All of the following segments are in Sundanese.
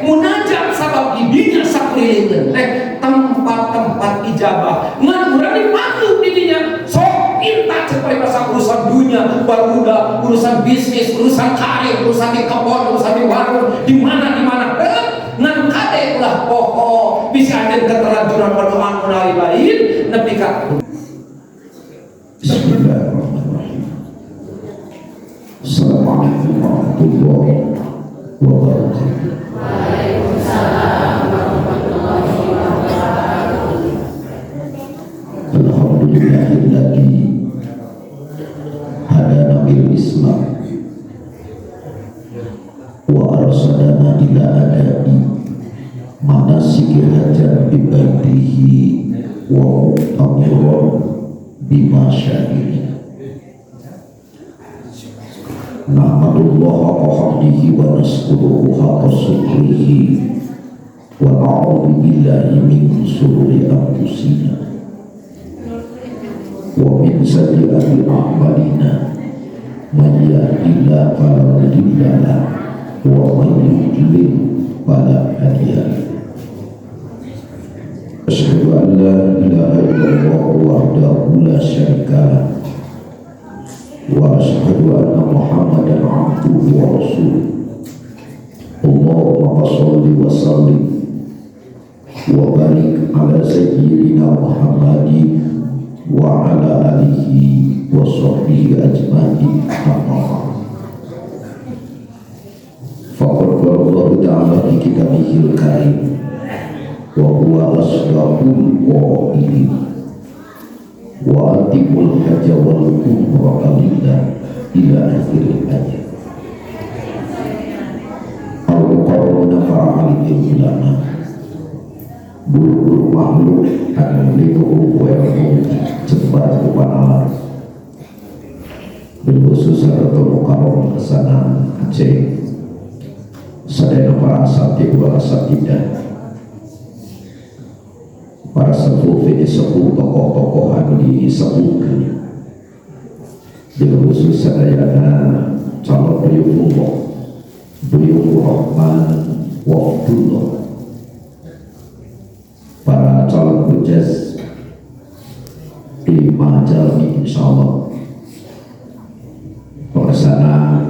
Munajat sabab di dinya sakurilingeun teh tempat-tempat ijabah. Ngan urang dipandu di dinya. Sok minta cek paribasa urusan dunia, baruda, urusan bisnis, urusan karir, urusan di kebon, urusan di warung, di mana di mana. Ngan kade ulah poho, bisa anjeun keterlanjuran berdoa melalui lain nepi ka. Bismillahirrahmanirrahim. Assalamualaikum warahmatullahi wabarakatuh. Waalaikumsalam warahmatullahi wabarakatuh. Alhamdulillahilladzi hadana bil Islam wa arsadana ila adai manasiki hajjan bi baitihi wa mu'tamiran bima syahidi. Nahmadullah haqqa hamdihi wa naskuruhu haqqa syukrihi wa na'udzu billahi min syururi anfusina wa min sayyiati a'malina. Man yahdihillahu fala mudilla lahu wa man yudlil fala hadiya lahu. Asyhadu an la ilaha illallah wahdahu la syarika lah wa asyhadu anna Muhammadan abduhu wa rasuluh. Allahumma shalli wa sallim wa barik ala sayyidina Muhammadin wa ala alihi wa sahbihi ajma'in. Amma ba'd. Faqad qala Allah ta'ala fi kitabihil karim wa huwa asdaqul qailin wa atimul hajja wal umrata lillah ila akhiril ayat. Al-muqarrabuna para alim ulama, bulu-bulu makhluk anu linuhu wa jembar ku panalar, bil khusus atau mukarram kesana Aceh, sadayana para asatid wal asatidah, para sepuh ini sepuh, tokoh-tokoh anu disebutkan, bil khusus sadayana calon duyufullah, duyufur rahman wa Abdullah, para calon hujaz lima jalmi insyaallah, pengesana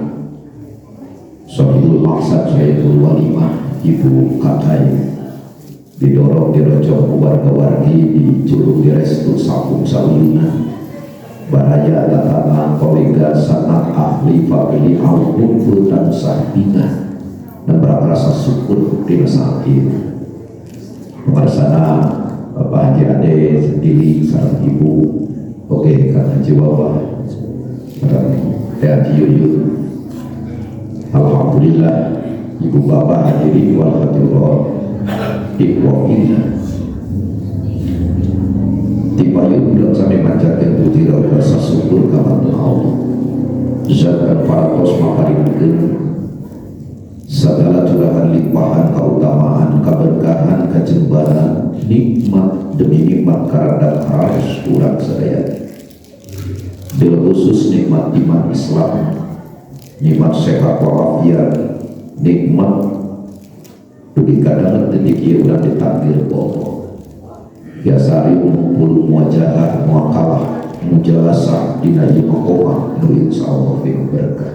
Sohibul Maksad, Sohibul Walimah, Ibu Kakai, didorong dirojong warga-wargi, dijulung direstu sapung sauyuna, baraya tatana kolega sanak ahli famili ampun tansah bingah dan berasa syukur di saat ini. Pengersana Bapak Haji Ade sendiri sareng Ibu, oke, Kang Haji Wawa sareng Teh Haji Yuyun. Alhamdulillah, Ibu Bapak hadirin wal hadirat, ikhwah tipayun urang sami manjatkeun puji rasa syukur ka Allah zat kan parantos maparinkeun segala curahan limpahan keutamaan keberkahan kajembaran nikmat demi nikmat karena harus urang sadaya, bil khusus nikmat iman Islam, nikmat sehat walafiat, nikmat dugi kadang teu kieu urang ditakdir ku Allah biasa ngumpul muwajahah, muakalah, mujalasah dina ieu maqomah nu insyaallah fi berkah.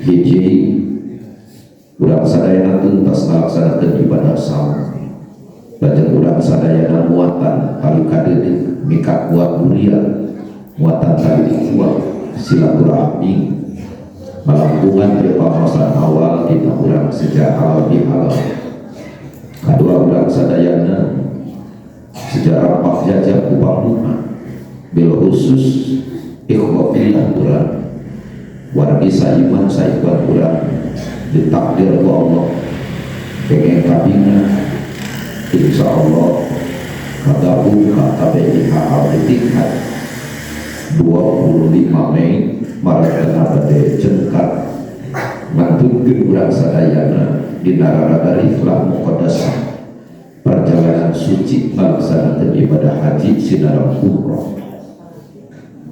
Hiji, urang sadayana tuntas ngalaksanakeun ibadah saum, lajeng urang sadayana muatan kali kadeudeuh mika kuat muria, muatan kali kuat silaturahmi, malangkungan di pamasan awal dina urang secara halal bihalal. Kadua, urang sadayana sejarah pak jajah ku pamuna, bil khusus ikhwafillah urang, wargi saiman saiban urang, ditakdir ku Allah pengen kabina insya Allah kagabung ka KBIH Al Ittihad 25 Mei maretna bade cengkar mantunkeun urang sadayana dina raraga rihlah muqaddasah, perjalanan suci melaksanakan ibadah haji sinareng umroh.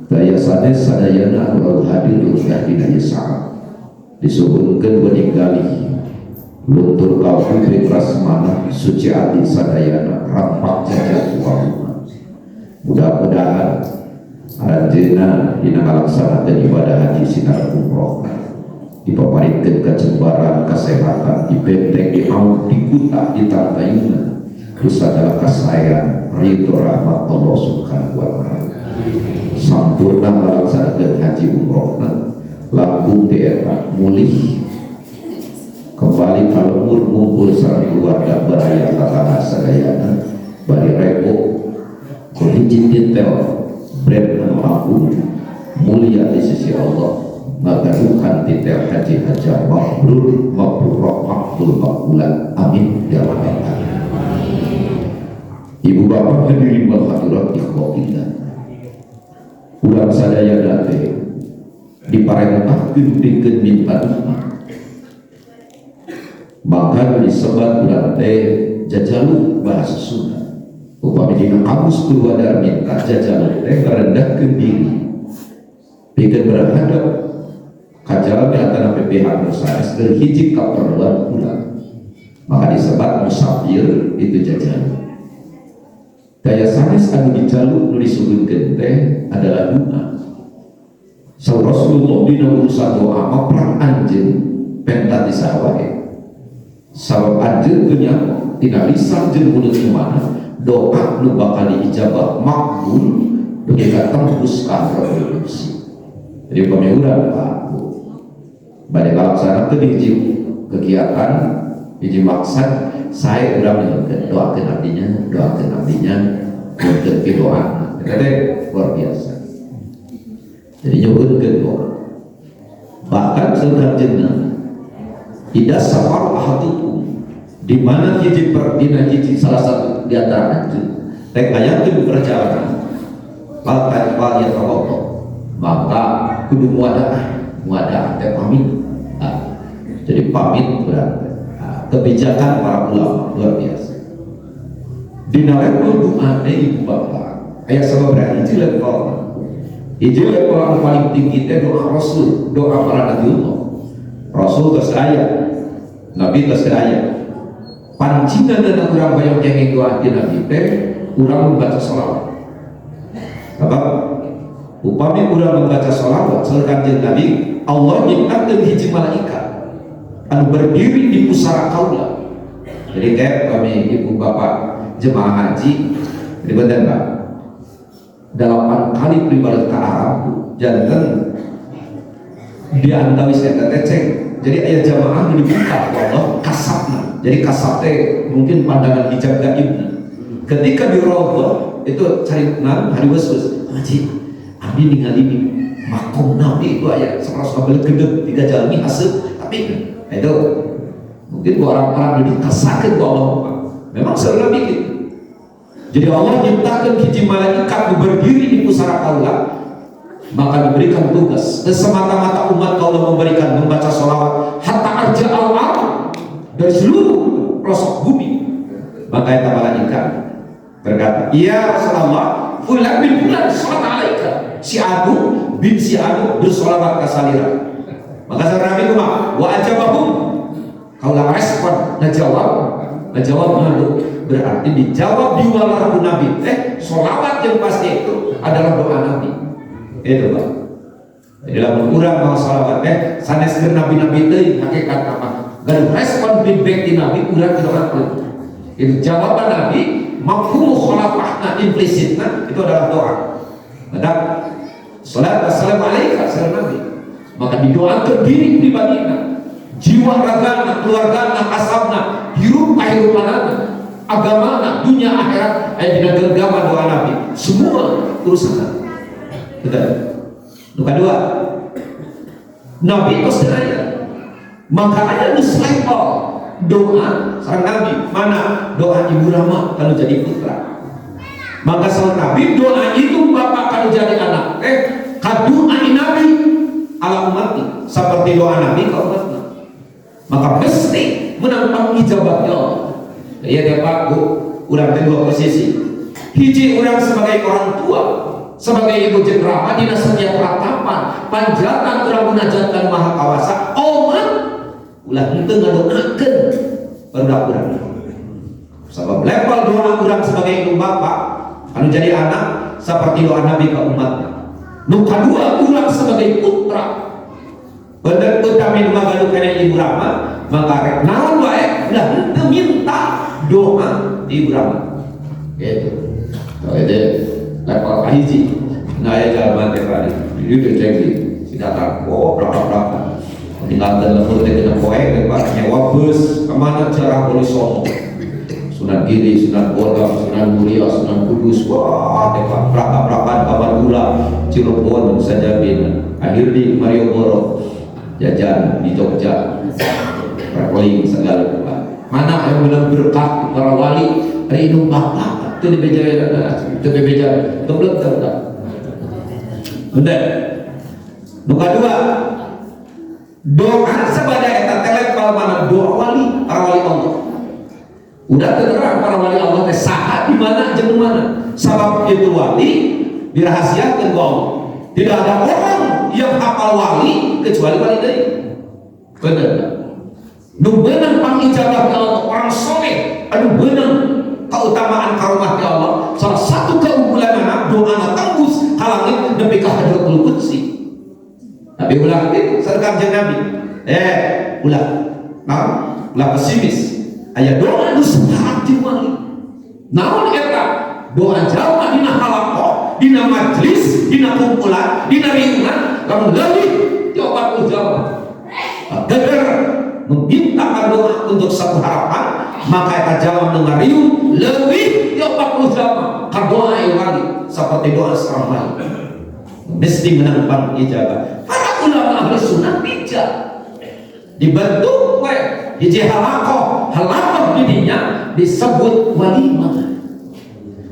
Daya sanes sadayana anu hadir dina ieu saat disuhunkeun meninggali Luntur kalbu prasmanan, suci ati sadayana, rampak jajah wahuna. Mudah-mudahan aranjeuna dina ngalaksanakeun ibadah haji sinar umroh dipaparikeun kajembaran kesehatan, dibenteng, diaung, dikuta, ditantayuna ku sagala kasaean, ridho, rahmat Allah Subhanahu wa Ta'ala. Sampurna melaksanakan haji umrohna, langkung ti eta mulih kembali ka lembur, ngumpul sareng keluarga, baraya tatangga sadayana, bari rebo ku hiji titel brand anu agung mulia di sisi Allah, ngagaduhan titel haji hajah mabrur, mabrurah, makbul, makbulan. Amin ya rabbal alamin. Ibu bapak, hadirin wal hadirat, ikhwatillah, urang sadaya teh diparentahkeun pikeun minta doa. Maka disebat urang teh jajalu, bahasa Sunda. Upami dina kamus Purwadarminta, jajalu teh merendahkeun diri pikeun berhadap ka jalmi atanapi pihak nu sanes keur hiji kaperluan urang. Maka disebat musafir itu jajalu. Daya sanes anu dijaluk, nu disugunkeun teh adalah doa. Saur Rasulullah, dina urusan doa mah perang anjeun penta ti saha wae. Sabab anjeun teu nyaho tina lisan jeung mulut nu mana doa nu bakal diijabah, makbul, dugi ka tembus ka Rabbul. Jadi upami urang, Pak, Bu, bade ngalaksanakeun hiji kegiatan, hiji maksad, saya urang nyuhunkeun, doakeun abdinya, doakeun abdinya, nyuhunkeun ki doa. Eta teh luar biasa. Jadi nyuhunkeun doa. Bahkan saur Kanjeng, "Idza safara ahadukum," di mana hiji per dina hiji salah satu di antara anjeun rek ngayakeun perjalanan, fal fal yatawaddo, maka kudu muadaah. Muadaah teh pamit. Nah, jadi pamit berarti. Nah, kebijakan para ulama luar biasa. Dina level doa teh, ibu bapak, aya sababaraha hiji level. Hiji level anu paling tinggi teh doa Rasul, doa para nabi Allah. Rasul tos aya, Nabi tos aya. Pancingan dan urang hoyong kenging doa ti Nabi teh urang membaca sholawat. Sebab upami urang membaca sholawat, saur Kanjeng Nabi, Allah nyiptakeun hiji malaikat anu berdiri di pusara kaula. Jadi kayak kami ibu bapak jemaah haji di badan, Pak, delapan kali pribadi ke Arab janten di antawis eta teh cek. Jadi aya jamaah nu dibuka ku Allah kasapna. Jadi kasap teh mungkin pandangan hijab gaibna. Ketika di Raudhah itu cari nang hari was-was, "Haji, abdi ningali di makom Nabi itu aya 100 gede tiga jalmi haseup." Tapi nah, itu mungkin orang-orang yang dikasakeun ku Allah. Memang selalu Nabi gitu. Jadi Allah nyiptakan hiji malaikat berdiri di pusara kaula, maka diberikan tugas dan semata-mata umat kaula memberikan membaca sholawat hatta arja al dari seluruh pelosok bumi. Maka eta malaikat berkata, "Ya Rasulullah, fulan bin fulan sholat alaika," si anu bin si anu bersolawat ka salira. Maka saur Nabi kumaha? "Wa ajabahum," kaula respon, ngajawab, ngajawab ngadu. Berarti dijawab di ku Nabi teh solawat yang pasti itu adalah doa Nabi itu, Pak. Jadi lamun urang mau solawat teh sanes keur nabi-nabi teuing, hakikat apa gaduh respon feedback di Nabi, urang didoakeun. Itu jawaban Nabi, mafhum mukhalafahna, implisitna itu adalah doa. Maka salat wassalamu alaika salam Nabi, maka didoakan diri pribadina, jiwa ragana, keluargana, asabna, hirup kahirupanana, agamana, dunia akhirat aya dina genggaman doa Nabi, semua urusan. Betul. Nu kadua, Nabi tos aya, maka aya nu level doa sareng Nabi. Mana doa ibu Rama kalau jadi putra? Maka saur Nabi, doa itu bapak kalau jadi anak kadoa Nabi ala umati, seperti doa Nabi ke umatnya, maka mesti menang ijabah ya Allah. Ya dia, Pak, Bu, urang teh dua posisi. Hiji, urang sebagai orang tua, sebagai ibu jeung rama, dina setiap ratapan panjatan urang munajatkan Maha Kawasa omat. Ulah henteu ngadoakeun barudak urang. Sabab level doa urang sebagai ibu bapak anu jadi anak seperti doa Nabi ke umatnya. Nu kadua, urang sebagai putra. Bener, utami nu magaduh kana ibu rama, maka rek naon wae ulah henteu minta doa di ibu rama. Gitu. Kalau itu level kahiji. Nah, ya jalan teh tadi. Jadi teh cek di si datang. Oh, berapa-berapa. Tinggalkan lembur teh kena poe teh, Pak, nyewa bus kemana, cara Wali Songo. Sunan Giri, Sunan Bonang, Sunan Muria, Sunan Kudus, wah teh, Pak, berapa-berapa ke Madura, Cirebon, Sajabin, akhir di Malioboro, jajan di Jogja, traveling segala, Pak. Mana yang menang berkah para wali hari indung bapak itu dibeja, itu dibeja, geblek tak? Bener. Nu kadua, doa sebagai eta teh level mana doa wali, para wali Allah. Udah terang para wali Allah teh saha, di mana jeung mana. Sabab itu wali dirahasiakan ku Allah. Tidak ada orang yang hafal wali kecuali wali deui. Bener tak? Nu beunang pangijabah ke Allah orang soleh anu beunang keutamaan karomah ke Allah, salah satu keunggulan anak doa tembus ka langit nepi ka hadratul qudsi. Tapi ulah itu sareng Kanjeng Nabi, ulah nah ulah pesimis, aya doa nu syafaat ti wali. Naon eta doa? Jalma dina halaqah, dina majlis, dina kumpulan, dina riungan, lamun leuwih ti 40 jalma geger memintakan doa untuk satu harapan, maka eta jalma nu ngariung leuwih ti 40 jalma ka doa wali seperti doa seorang wali mesti menang ijabah. Para ulama ahli sunnah bijak, dibentuk we hiji halaqah. Halaqah didinya disebut walimah.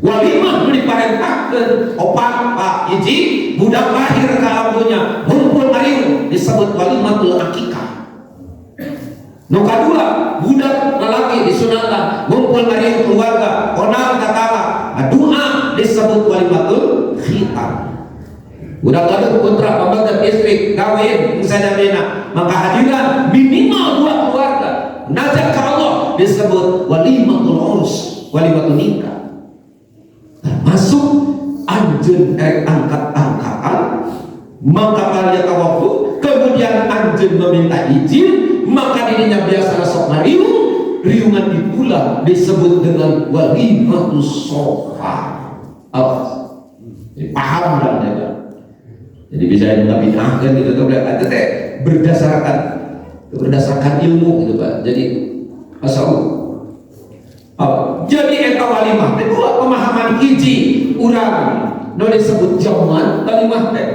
Walimah nu diparentahkeun opat, Pak. Hiji, budak lahir ke alam dunia, ngumpul ngariung, disebut walimatul akikah. Nu kadua, budak lelaki disunatan, ngumpul ngariung keluarga, konal tatala doa, disebut walimatul khitan. Budak gaduh putra pameget, istri kawin misalnya bena, maka hadiran minimal dua keluarga munajat ke Allah, disebut walimatul urus, walimatul nikah. Termasuk anjeun erek angkat-angkatan, maka kalian waktu kemudian anjeun meminta izin, maka dirinya biasa sok ngariung, riungan itulah disebut dengan walimatus sofa. Awas. Jadi paham dan ya. Jadi bisa kan gitu tuh, itu teh berdasarkan berdasarkan ilmu gitu, Pak. Jadi Masya Allah. Oh, jadi eta walimah teh dua pemahaman. Hiji, urang nu disebut jamuan walimah teh.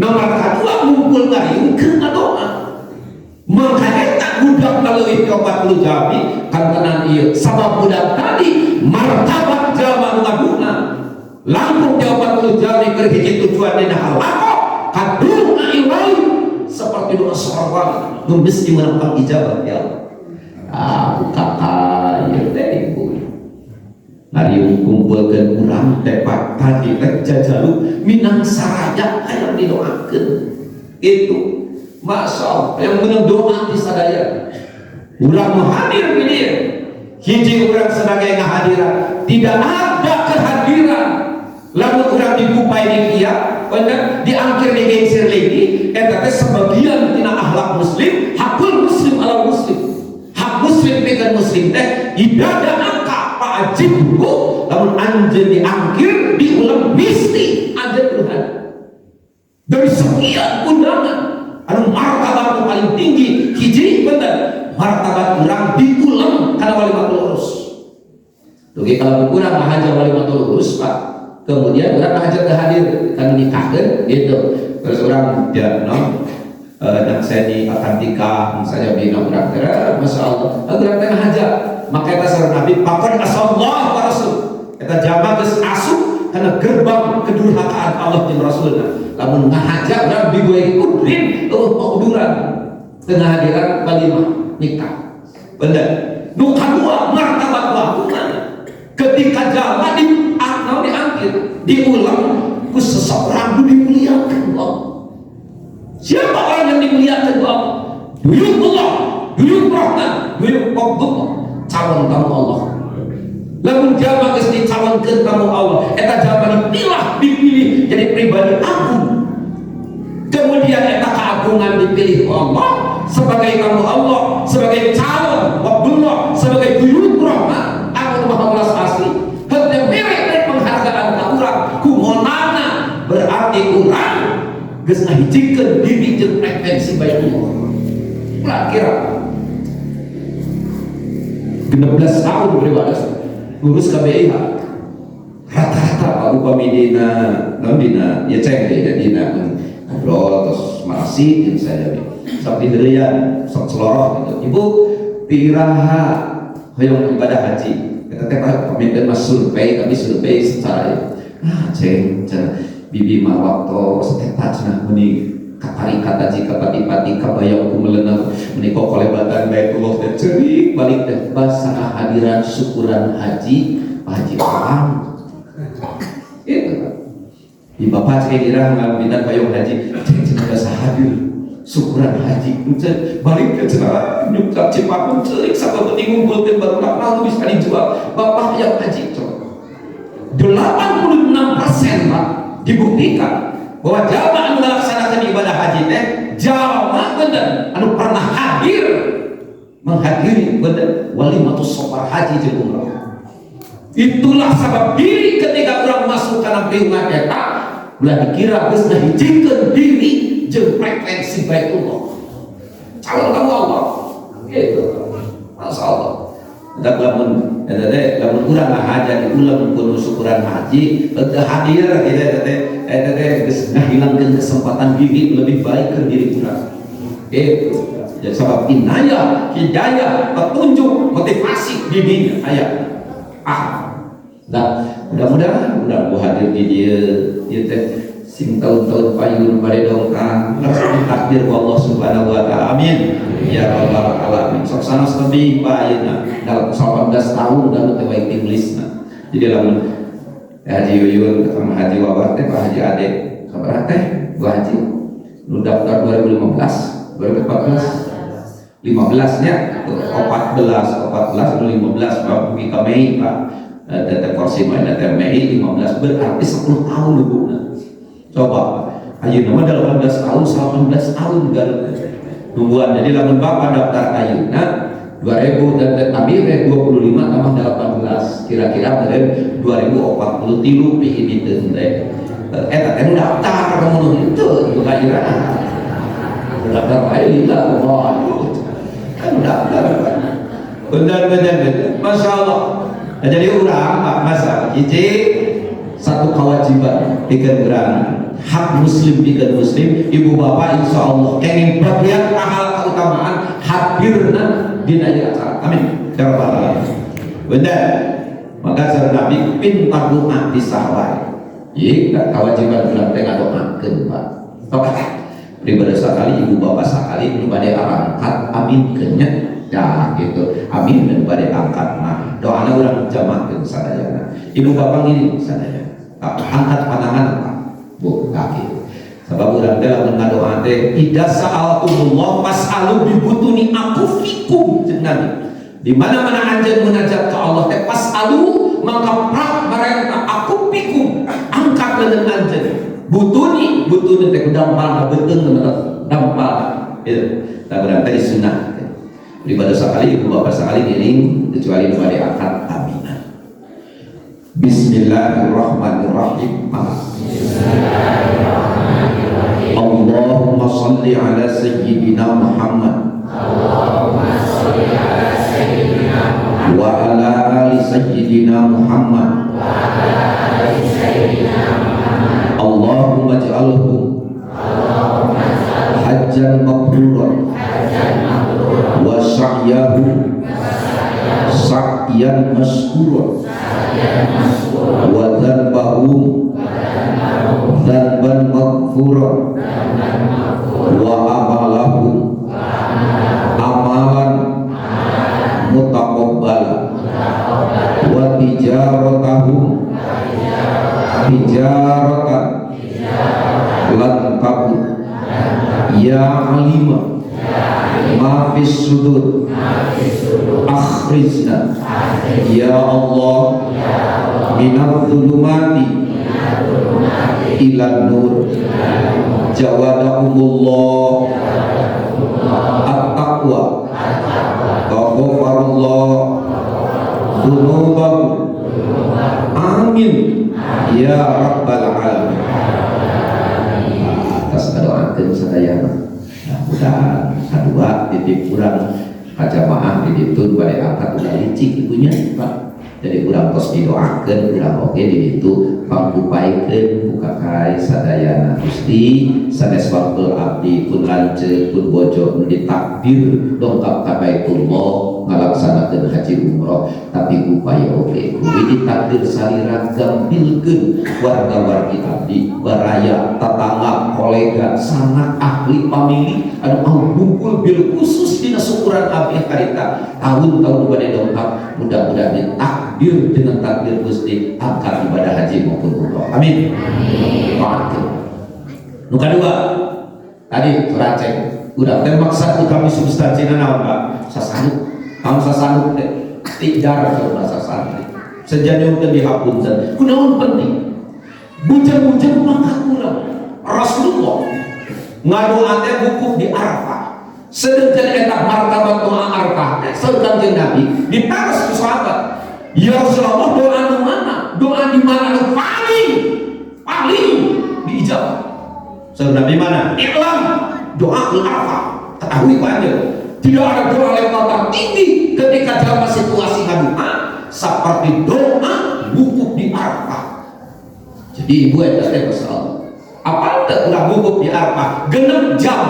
Nomor kedua, ngumpul ngariung keur ngadoa. Maka eta budak leuwih ti 40 jalmi kantenan ieu, sabab budak tadi martabat jalma nu ngaduna langkung ti 40 jalmi keur hiji tujuan dina halaqah kadua wali seperti doa seorang wali nu mesti menang ijabah ya Allah. Ah, buka ieu teh ibu ngariung kumpulkeun urang teh, Pak, tadi rek jajalu minang saraya hayang didoakeun. Itu Masya Allah yang menang doa di sadaya urang nu hadir di dieu. Hiji, urang sebagai ngahadiran, tidak ada kehadiran lamun urang dikupai di kia bener diangkir, digengsir lagi. Eta teh sebagian tina akhlak muslim, hakul muslim ala muslim, hak muslim pikeun muslim teh ibadah angka fa'ajibhu. Lamun anjeun diangkir, diulang, mesti anjeun kudu hadir. Dari sekian undangan anu martabat nu paling tinggi, hiji bener martabat urang diulang karena walimatul urus. Oke, kalau urang ngahaja walimatul urus, Pak, kemudian urang ngahaja ke hadir kan nikahkeun gitu, terus urang ya no nakseni akan nikah misalnya bina urang teh, Masya Allah urang teh ngahaja, maka eta saur Nabi faqad asallah wa rasul, eta jalma geus asup kana gerbang kedurhakaan Allah jeung Rasulna lamun ngahaja urang digoyang udrin eueuh uduran teu ngahadiran walimah nikah. Bener. Nu kadua, martabat waktu mana ketika jalma di atau diangkir, diulang ku seseorang nu dimuliakan Allah. Siapa orang yang dimuliakan Allah? Duyung Allah, duyung. duyuk wafdullah, calon tamu Allah. Lamun jalma geus dicalonkeun tamu Allah, eta jalma dipilah, dipilih jadi pribadi agung. Kemudian eta keagungan dipilih Allah sebagai tamu Allah, sebagai calon wafdullah, sebagai duyuk rahmat anu maha welas asih. Henteu mere penghargaan ka urang ku ngonana, berarti urang geus ngahijikeun diri jeung frekuensi Baitullah. Ulah kira 16 tahun beribadah ngurus KBIH, rata-rata, Pak, upami dina naon, dina ya ceng dina dina ngobrol terus makasih jeung saya sok diheureyan, sok seloroh gitu, "Ibu, tiraha hoyong ibadah haji?" Eta teh, Pak, pamimpin mas survei, kami survei secara ya. "Ah, ceng," cenah, "bibi mah waktu eta," cenah, "meuni katarikat haji kapati-pati, kabayang ku melenang meuni kolebatan Baitullah teh ceurik balik teh basa hadiran syukuran haji Pak Haji Awang." Itu di bapak cek kira ngambilan hoyong haji, ceng, cenah, basa hadir syukuran haji cenah balik ke cenah nyukap Cipakun ceurik sabab ngumpulkeun barudak naon bisa dijual. Bapak yang haji coba 86%, Pak, dibuktikan bahwa jalma anu melaksanakan ibadah haji teh jalma bener anu pernah hadir menghadiri bener walimatus safar haji jeung umrah. Itulah sebab diri ketika orang masuk kana riungan eta ulah dikira geus ngahijikeun diri jeung frekuensi Baitullah, calon tamu Allah gitu. Masya Allah. Eta lamun eta teh lamun urang ngahaja diulang kudu syukuran haji teu hadir gitu, eta teh geus ngahilangkeun kesempatan diri lebih baik ke diri urang itu. Jadi sebab inayah, hidayah, petunjuk, motivasi di dinya aya. Ah, nah, mudah-mudahan udah gua hadir di dia ieu teh sing tahun-tahun payun bade dongkang takdir ku Allah Subhanahu wa taala. Amin ya rabbal alamin. Sok sanos lebih, Pak, ayeuna dalam 18 tahun dalu teh waiting listna. Jadi lamun Haji Yuyun sama Haji Wawah teh, Pak Haji Ade sabaraha teh, Bu Haji nu daftar 2015, 2014, 15 nya, 14, 14, 15, Pak, bumi ka Mei, Pak, data kursi mah data Mei 15, berarti 10 tahun nungguna. Coba ayeuna mah 18 tahun, 18 tahun kan nungguan. Jadi lamun Bapak daftar ayeuna 2000 dan kami 25 tambah 18 kira-kira dari 2043 pihimiteun teh eta teh nu daftar. Kamu nu henteu itu kira daftar wae lila Allah kan daftar. Benar benar benar, Masya Allah. Nah, jadi urang, Pak, masa hiji satu kewajiban pikeun urang, hak muslim pikeun muslim, ibu bapak insya Allah kenging bagian pahala keutamaan hadirna dina ieu acara. Amin ya rabbal alamin. Benar, maka saur Nabi pintar doa di sahwai. Iya, kewajiban urang teh ngadoakeun, Pak. Oke, pribadi sekali, ibu bapak sekali nu bade arangkat aminkeun nya ya gitu. Amin dan bade angkat mah doana urang jamakeun sadayana. Ibu bapak ngiring sadaya angkat pandangan, Pak, Bu, kaki sebab urang teh lamun ngadoa teh idza sa'altumullah fas'alu bi butuni akufikum. Ceuk Nabi, di mana-mana anjeun munajat ke Allah teh fas'alu, maka prak marenta, akufikum, angkat leungeun anjeun, butuni, butuni teh dampal beuteung, dampal itu. Tah, urang teh sunnah pribadi sekali, ibu bapak sekali ngiring, kecuali nu bade angkat aminan. Bismillahirrahmanirrahim. Allahumma salli ala sayyidina Muhammad. Allahumma sholli ala sayyidina Muhammad. Wa ala ali sayyidina Muhammad. Wa ala ali sayyidina Muhammad. Allahumma ij'alhu Allahumma ij'alhu hajjan mabruran hajjan mabruran wa sa'yahu wa sa'yahu sa'yan mashkuran sa'yan mashkuran wa dhanbahu wa dhanbahu dhanban maghfuran dhanban maghfuran wa amalahu wa amalahu amalan amalan mutaqabbala mutaqabbala wa tijaratahu wa tijaratahu tijaratan tijaratan lan tabur lan ya alima ya alim ma fis sudur ma Akhrijna ya Allah minadz zulumati ilan nur. Jawadakumullah at-taqwa ghafarallah dzunubakum. Amin ya rabbal alamin. Atas doakeun sadayana. Nah, udah kadua titip urang ka jamaah di ditu bade angkat udah licik ibunya, Pak. Jadi urang tos didoakeun, urang oge di ditu pangkupaikeun ku kakai sadayana. Gusti, sanes wangkul abdi pun lanceuk pun bojo nu ditakdir dongkap ka Baitullah ngalaksanakeun haji umroh, tapi upaya oge kuwi ditakdir salira gampilkeun warga-wargi abdi, baraya, tetangga, kolega, sanak, ahli famili anu mau kumpul bil khusus dina syukuran abdi harita tahun-tahun bade dongkap, mudah-mudahan ditakdir dengan takdir Gusti angkat ibadah haji maupun umroh. Amin. Amin. Nu kadua tadi suraceng udah teh maksud utami substansina naon, Pak? Sasanuk. Naon sasanuk teh? Tidar bahasa santri. Sejanyungkeun dihapunten. Kunaon penting? Bujang-bujang mangkat urang. Rasulullah ngadoa teh wukuf di Arafah. Sedangkan eta martabat doa Arafah teh saur Kanjeng Nabi ditaros ku sahabat. Ya Rasulullah, doa nu mana? Doa di mana nu paling paling diijabah? Saur Nabi mana? I'lam doa Arafah. Ketahui aja. Tidak ada doa level tertinggi ketika dalam situasi ngadoa seperti doa wukuf di Arafah. Jadi ibu eta teh masalah. Apa teh urang wukuf di Arafah? 6 jam.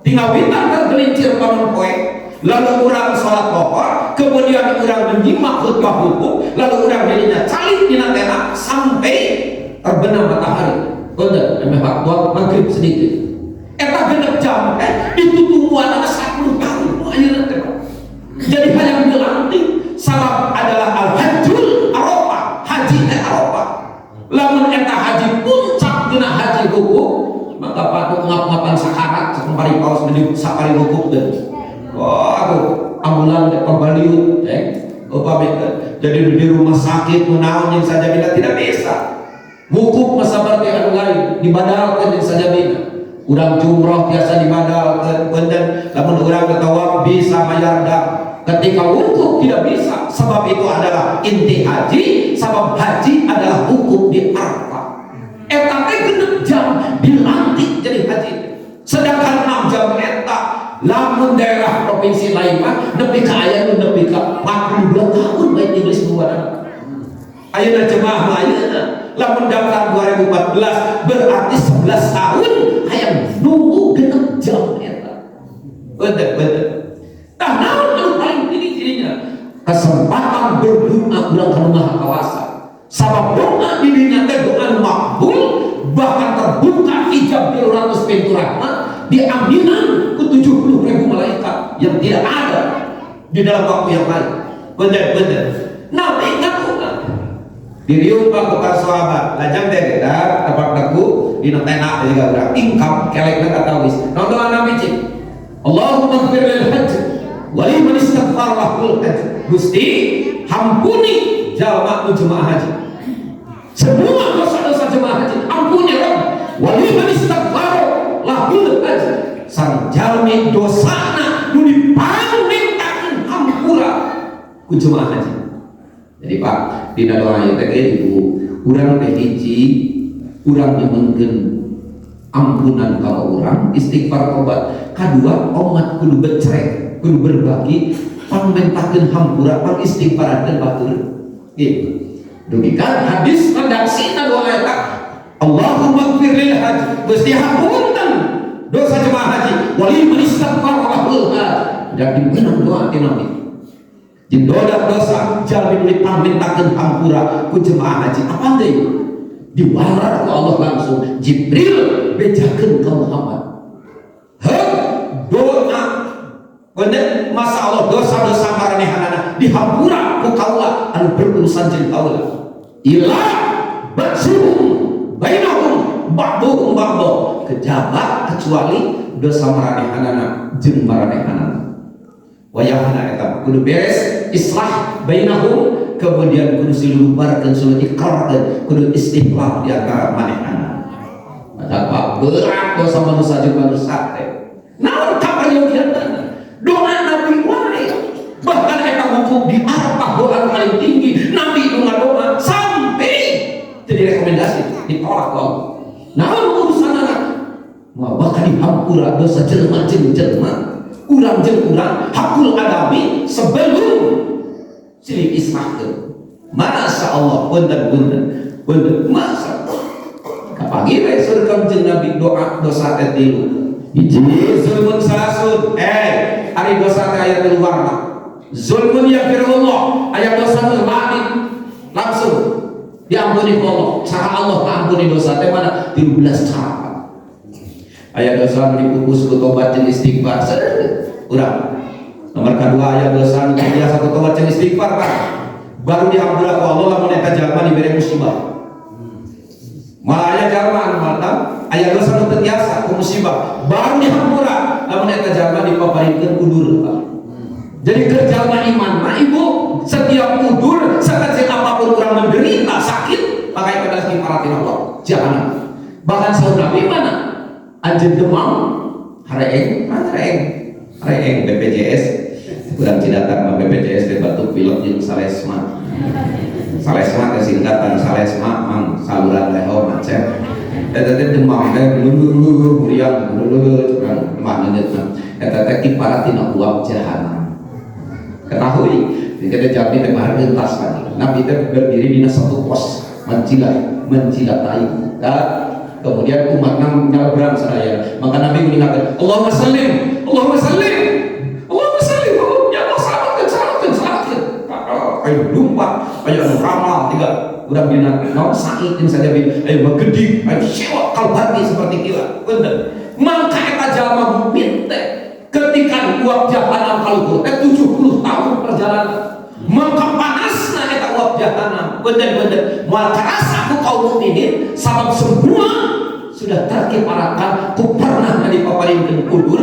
Tinggal bintang tergelincir panon poe. Lalu urang sholat lohor, kemudian urang menyimak khutbah wukuf, lalu urang dirinya calik dina tenda sampai terbenam matahari. Bener, emeh waktu maghrib sedikit. Eta 6 jam, itu tungguan 10 tahun, ayeuna teh. Jadi hayang dilantik, sabab adalah al-hajjul Arafah, haji teh Arafah. Lamun eta haji puncak dina haji wukuf, maka patut ngap-ngapan sakarat sakempari paus menuju sapari wukuf teh. Wah, aku ambulan teh pabaliut, eh. Upami jadi di rumah sakit menaun yang saja bila tidak bisa. Wukuf mah seperti anu lain dibadalkeun yang saja bila. Urang jumroh biasa dibadalkeun, punten, lamun urang tawaf bisa bayar dam. Ketika wukuf tidak bisa, sebab itu adalah inti haji, sebab haji adalah wukuf di Arafah. Eta teh 6 jam dilantik jadi haji. Sedangkan 6 jam eta lamun daerah provinsi lain mah nepi ka aya nu nepi ka 42 tahun baik Inggris buat. Ayeuna jemaah mah ayeuna lamun daftar 2014 berarti 11 tahun hayang nunggu 6 jam eta. Betul betul. Tah, naon anu paling tinggi jadinya? Kesempatan berdoa urang ka Maha Kawasa. Sabab doa di dinya teh doa makbul, bahkan terbuka hijab 300 pintu rahmat, diaminan ku 70 ribu malaikat yang tidak ada di dalam waktu yang lain. Benar benar. Nabi ngadoa. Diriung pak ku para sahabat, lajang teh kita tapak daku dina tenda juga urang ingkam kelekna katawis. Naon doa Nabi cik? Allahumma ighfir lil hajj wa liman istaghfar lahul hajj. Gusti, hampuni jalma nu jemaah haji. Semua dosa-dosa jemaah haji ampuni Rabb. Wa liman istaghfar lahul hajj. Sang jalmi dosana nu dipangmintakeun hampura ku jemaah haji. Jadi Pak, dina doa ieu teh ibu, urang teh hiji urang nyuhunkeun ampunan ka urang, istighfar tobat. Kadua, umat kudu becerek, kudu berbagi, pangmentakeun hampura, pang istighfarakeun batur. Gitu. Dugi kan hadis redaksina doa eta Allahumma ighfir lil hajj. Gusti, hapunten dosa jemaah haji wa liman istaghfar lahul hajj. Dan dimenang doa ti Nabi. Jeung dodak dosa jalmi nu dipangmintakeun hampura ku jemaah haji. Apa deui? Diwarar ku Allah langsung. Jibril bejakeun ka Muhammad. Heuh, doa bener masa Allah dosa-dosa maranehanana dihampura ku kaula anu berurusan jeung kaula. Ila ba'suhum bainahum ba'duhum ba'dha, kejaba kecuali dosa maranehanana jeung maranehanana. Wayahna eta kudu beres islah bainahum, kemudian kudu silubarkeun, kudu ikrarkeun, kudu istihlal di antara manehna. Maka berat dosa manusia jeung manusia teh. Naon kaperyogianna? Doa Nabi wae. Bahkan eta wukuf di Arafah, doa paling tinggi, Nabi nu ngadoa sampai jadi rekomendasi ditolak ku Allah. Naon urusanana? Moal bakal dihampura dosa jelema jeung jelema. Urang jeung urang hakul adami sebelum silih islahkeun. Masya Allah, punten punten punten, masa kapagi we surga jeung Nabi doa dosa teh tilu. Hiji zulmun salasun. Ari dosa teh aya tilu warna. Zulmun yaghfirullah, aya dosa nu langsung diampuni ku Allah. Cara Allah ngampuni dosa teh mana? 13 cara. Aya dosa nu dipupus ku tobat jeung istighfar. Urang. Nomor kedua, aya dosa nu biasa ku tobat jeung istighfar, Pak. Baru dihampura ku Allah lamun eta jalma dibere musibah. Malah aya jalma anu mantap, aya dosa nu teu tiasa ku musibah, baru dihampura lamun eta jalma dipaparikeun udur, Pak. Jadi keur jalma iman mah, Ibu, setiap udur sekecil apapun orang menderita sakit, maka itu adalah kifaratin Allah. Jangan. Bahkan saur Nabi mana? Anjeun demam, hareeng, hareeng, hareeng BPJS, kurang cidatang mah BPJS teh batuk pilek jeung salesma. Salesma teh singkatan salesma mang saluran leho macet. Eta teh demam teh luluh muriang luluh curang mah neundeutna. Eta teh kiparat tina uap jahanam. Ketahui, kita jami teh mahar entas lagi. Nabi teh berdiri dina satu pos menjilat, menjilat tai. Kemudian umatnya nyebrang sadaya. Maka Nabi mengingatkan, Allahumma sallim, Allahumma sallim, Allahumma sallim, ya Allah selamatkan, selamatkan, selamatkan. Ayo lumpat, ayo anu ramal tiga urang dina naon sa'i jeung saja ayo megedig, ayo sewa kalbati seperti kilat. Bener. Maka eta jalma mukmin teh ketika uap jahanam kaluhur teh 70 tahun perjalanan. Maka panasna eta uap jahanam. Bener-bener moal karasa ku kaum mukminin sabab semua sudah terkiparatkan ku pernah dipaparinkeun udur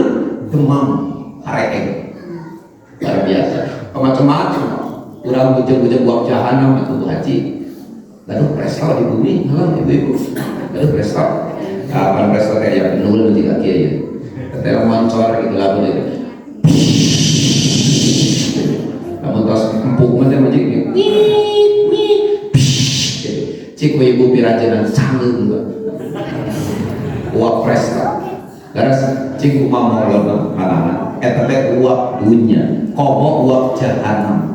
demam hareeng. Luar biasa. Macam-macam. Urang bujeng-bujeng uap jahanam itu haji. Lalu presto di bumi, halo ibu-ibu. Lalu presto. Kapan presto teh ya nul jika kieu ya. Teh moncor gitu lamun itu. Lamun tos empuk mah teh majik gitu. Cik ku ibu pirajenan sangeung uap presto. Garas cik kumaha molon panangan. Eta teh uap dunya, komo uap jahanam.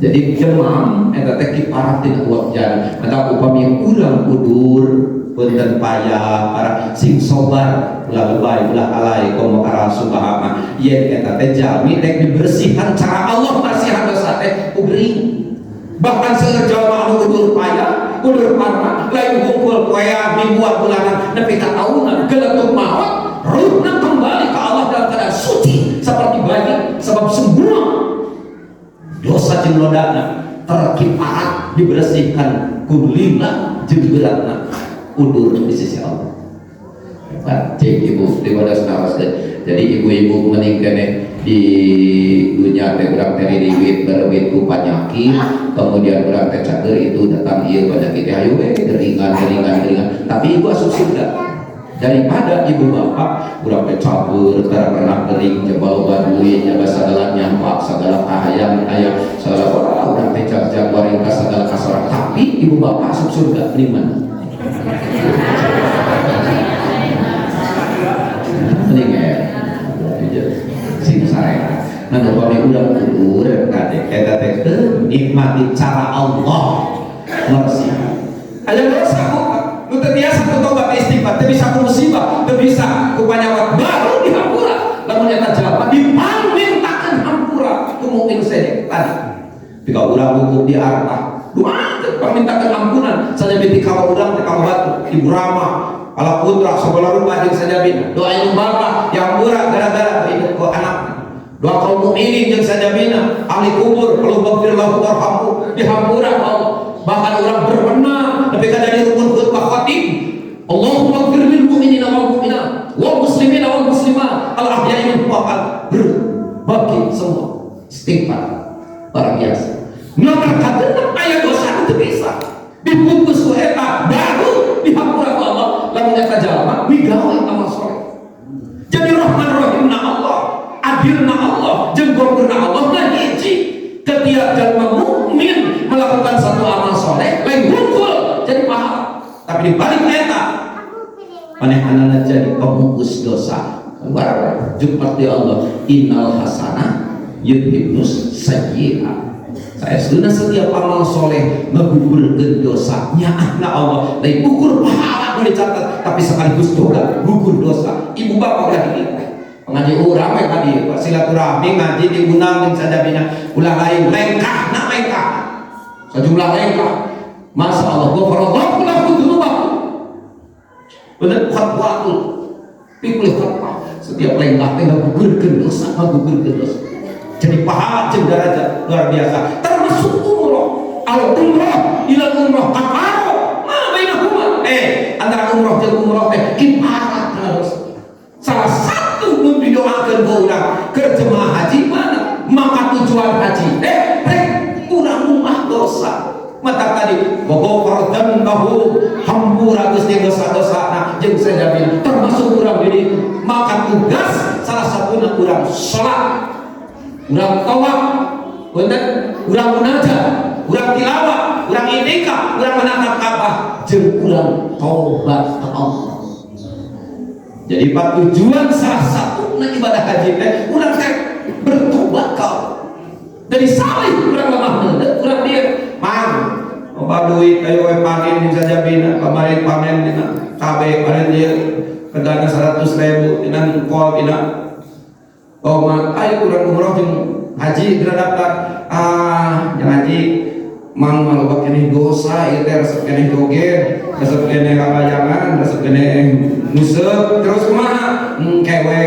Jadi demam eta teh kiparat tina uap jahanam. Maka upami urang udur punten payah para sing sobar ulah lebay ulah alay komo arah subahama yen eta teh jalmi rek dibersihan cara Allah bersihan dosa teh ku gering. Bahkan seueur jalma anu udur payah, udur parah, lain kumpul poean mingguan bulanan nepi ka taunan geletuk maot, ruhna kembali ke Allah dalam keadaan suci seperti bayi sebab semua dosa jeung lodana terkiparat dibersihkan ku lila jeung beratna udur di sisi Allah. Hebat, cek ibu daripada senaroskeun. Jadi ibu-ibu mending keneh di dunia teh urang teh riwit berwit ku panyakit, kemudian urang teh cager itu datang ieu panyakit teh hayu we geringan geringan geringan, tapi ibu asup surga. Daripada ibu bapak urang teh cager tara pernah gering jaba loba duit jaba sagala nyampak segala kahayang aya segala wah urang teh jag-jag waringkas segala kasorang, tapi ibu bapak asup surga mending mana? Mending ya sing sarehat. Nah, upami urang udur kade eta teh nikmati cara Allah mersihan. Aya dosa ku nu teu biasa ku tobat istighfar, teu bisa ku musibah, teu bisa ku panyawat, baru dihampura. Lamun eta jalma dipangmintakeun hampura ku mukmin saja tadi. Jika urang wukuf di Arafah, doa permintaan ampunan saja binti kawa urang teh kawa batu, ibu Rama, ala putra segala rupa jeung sajabina. Doa ibu bapak yang murah gara-gara hidup ke anak. Doa kaum mukminin jeung sajabina, ahli kubur perlu maghfir lahu warhamhu, dihampura Allah. Bahkan orang berwenang nepi ka jadi rukun khutbah khatib. Allahumma ighfir lil mu'minina wal mu'minat wal muslimina wal muslimat al ahya'i minhum wal berbagi Nomor kagenep aya dosa nu teu bisa dipupus ku eta, baru dihampura ku Allah lamun eta jalma migawe amal soleh. Jadi Rahman Rahimna Allah, adilna Allah, jeung Ghafurna Allah mah hiji. Ketika jalma mukmin melakukan satu amal soleh, lain hungkul jadi pahala, tapi di balik eta manehanana jadi pemupus dosa. Keluar jumpa di Allah, innal hasanah yudhibnus sayyi'ah. Saestuna setiap amal soleh ngegugurkeun dosa nyaahna Allah, lain ukur pahala nu dicatat, tapi sekaligus juga gugur dosa. Ibu bapak ulah di ngaji urang we tadi silaturahmi, ngaji diundang jeung sajabina, ulah lain lengkah na lengkah sejumlah lengkah. Masa Allah ghafarallahu lahu dzunubahu, bener khatwatul pikul khatwah, setiap lengkah teh ngagugurkeun dosa, ngagugurkeun dosa jadi pahala jeung derajat luar biasa. Termasuk umroh, al umroh ila umroh kafaro ma bainahuma, antara umroh jeung umroh teh kiparat dosa. Salah satu mun didoakeun ku urang keur jemaah haji mana, maka tujuan haji teh rek urang rumah dosa. Mata tadi wa ghafara, hampura Gusti dosa-dosa. Nah, jeung sajabina termasuk urang diri, maka tugas salah satunya urang salat, urang tawaf, punten, urang munajat, urang tilawah, urang itikaf, urang menatap Ka'bah, jeung urang tobat ke Allah. Jadi pak, tujuan salah satu ibadah haji teh urang teh bertobat ke Allah. Dari salih urang lemah meureut, urang dia mang loba duit, ayo we panen sajabina, kamari panen dina cabe, panen dia kedana 100 ribu tina kol tina tomat, ayo urang umroh jeung haji, geura daftar. Ah, jeung haji mang mah loba keneh dosa ieu teh, resep keneh joget, resep keneh kalayangan, resep keneh nguseup. Terus kumaha engke we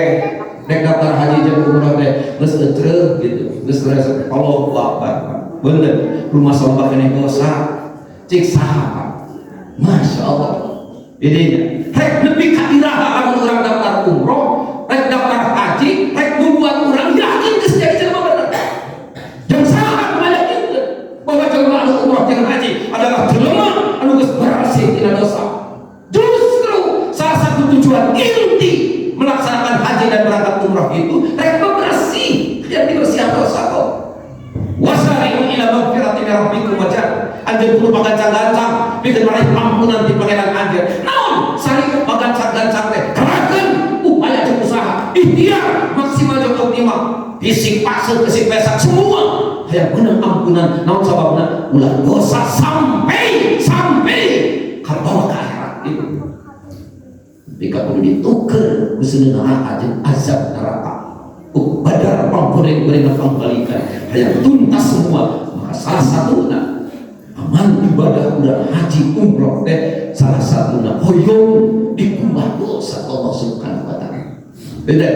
dek daftar haji jeung umroh teh, geus eucreuh gitu, geus resep. Allahu Akbar, bener rumah loba keneh dosa. Cik saha, Pak? Masya Allah, ini rek nepi ka iraha lamun urang daftar umroh, rek daftar haji, rek membuat urang yakin geus jadi jelema bener? Jangan salah meyakinkan bahwa jelema anu umroh jeung haji adalah jelema anu geus bersih tina dosa. Justru salah satu tujuan inti melaksanakan haji dan berangkat umroh itu rek bersih dan dibersihan dosa kok. Wasari'u ila magfirati min rabbikum wa jannah. Anjeun kudu pagancang-gancang pikeun maraih ampunan ti Pangeran anjeun. Naon sari'u, pagancang-gancang teh kerahkeun upaya jeung usaha, ikhtiar maksimal jeung optimal, fisik paseur kesik pesak semua hayang meunang ampunan. Naon sababna? Ulah dosa sampai sampai kabawa ka akhirat itu. Jika kudu dituker ku seuneu neraka jeung azab neraka badar panggoring-goring pangbalikan, hayang tuntas semua, maka salah satu amal ibadah udah haji umroh teh salah satunya hoyong dikumbah dosa Allah Subhanahu wa Taala. Beda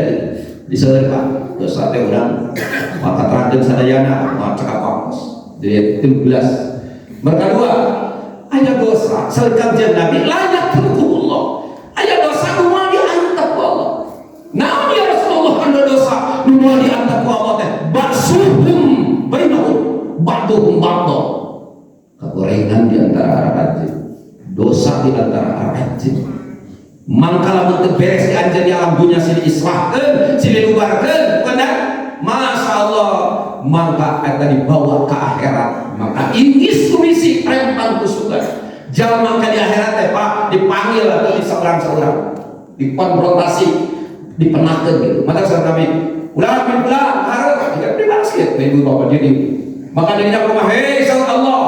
di saudara, Pak, dosa teh urang maka terangkeun sadayana mah cekap wakos. Jadi 13 mereka dua aya dosa saur Nabi la yatrukuhullah, aya dosa nu moal diantep ku Allah. Naon ya Rasulullah anda dosa nu moal diantep ku Allah teh? Ba'suhum bainahum ba'duhum ba'da, kagorengan di antara anak, dosa di antara anak. Mangka lamun teu beres di anjeun di alam dunya, sini islahkeun, sini lubarkeun, bener, Masya Allah, mangka eta dibawa ke akhirat, maka ingis kumisi rempang ku surga. Jalma ka di akhirat teh, Pak, dipanggil atau di seorang-seorang, dikonfrontasi, dipenakeun gitu. Maka saat Nabi ulah bin ulah harus jika dibalas gitu ibu bapak. Jadi maka dirinya kumaha, hei Allah,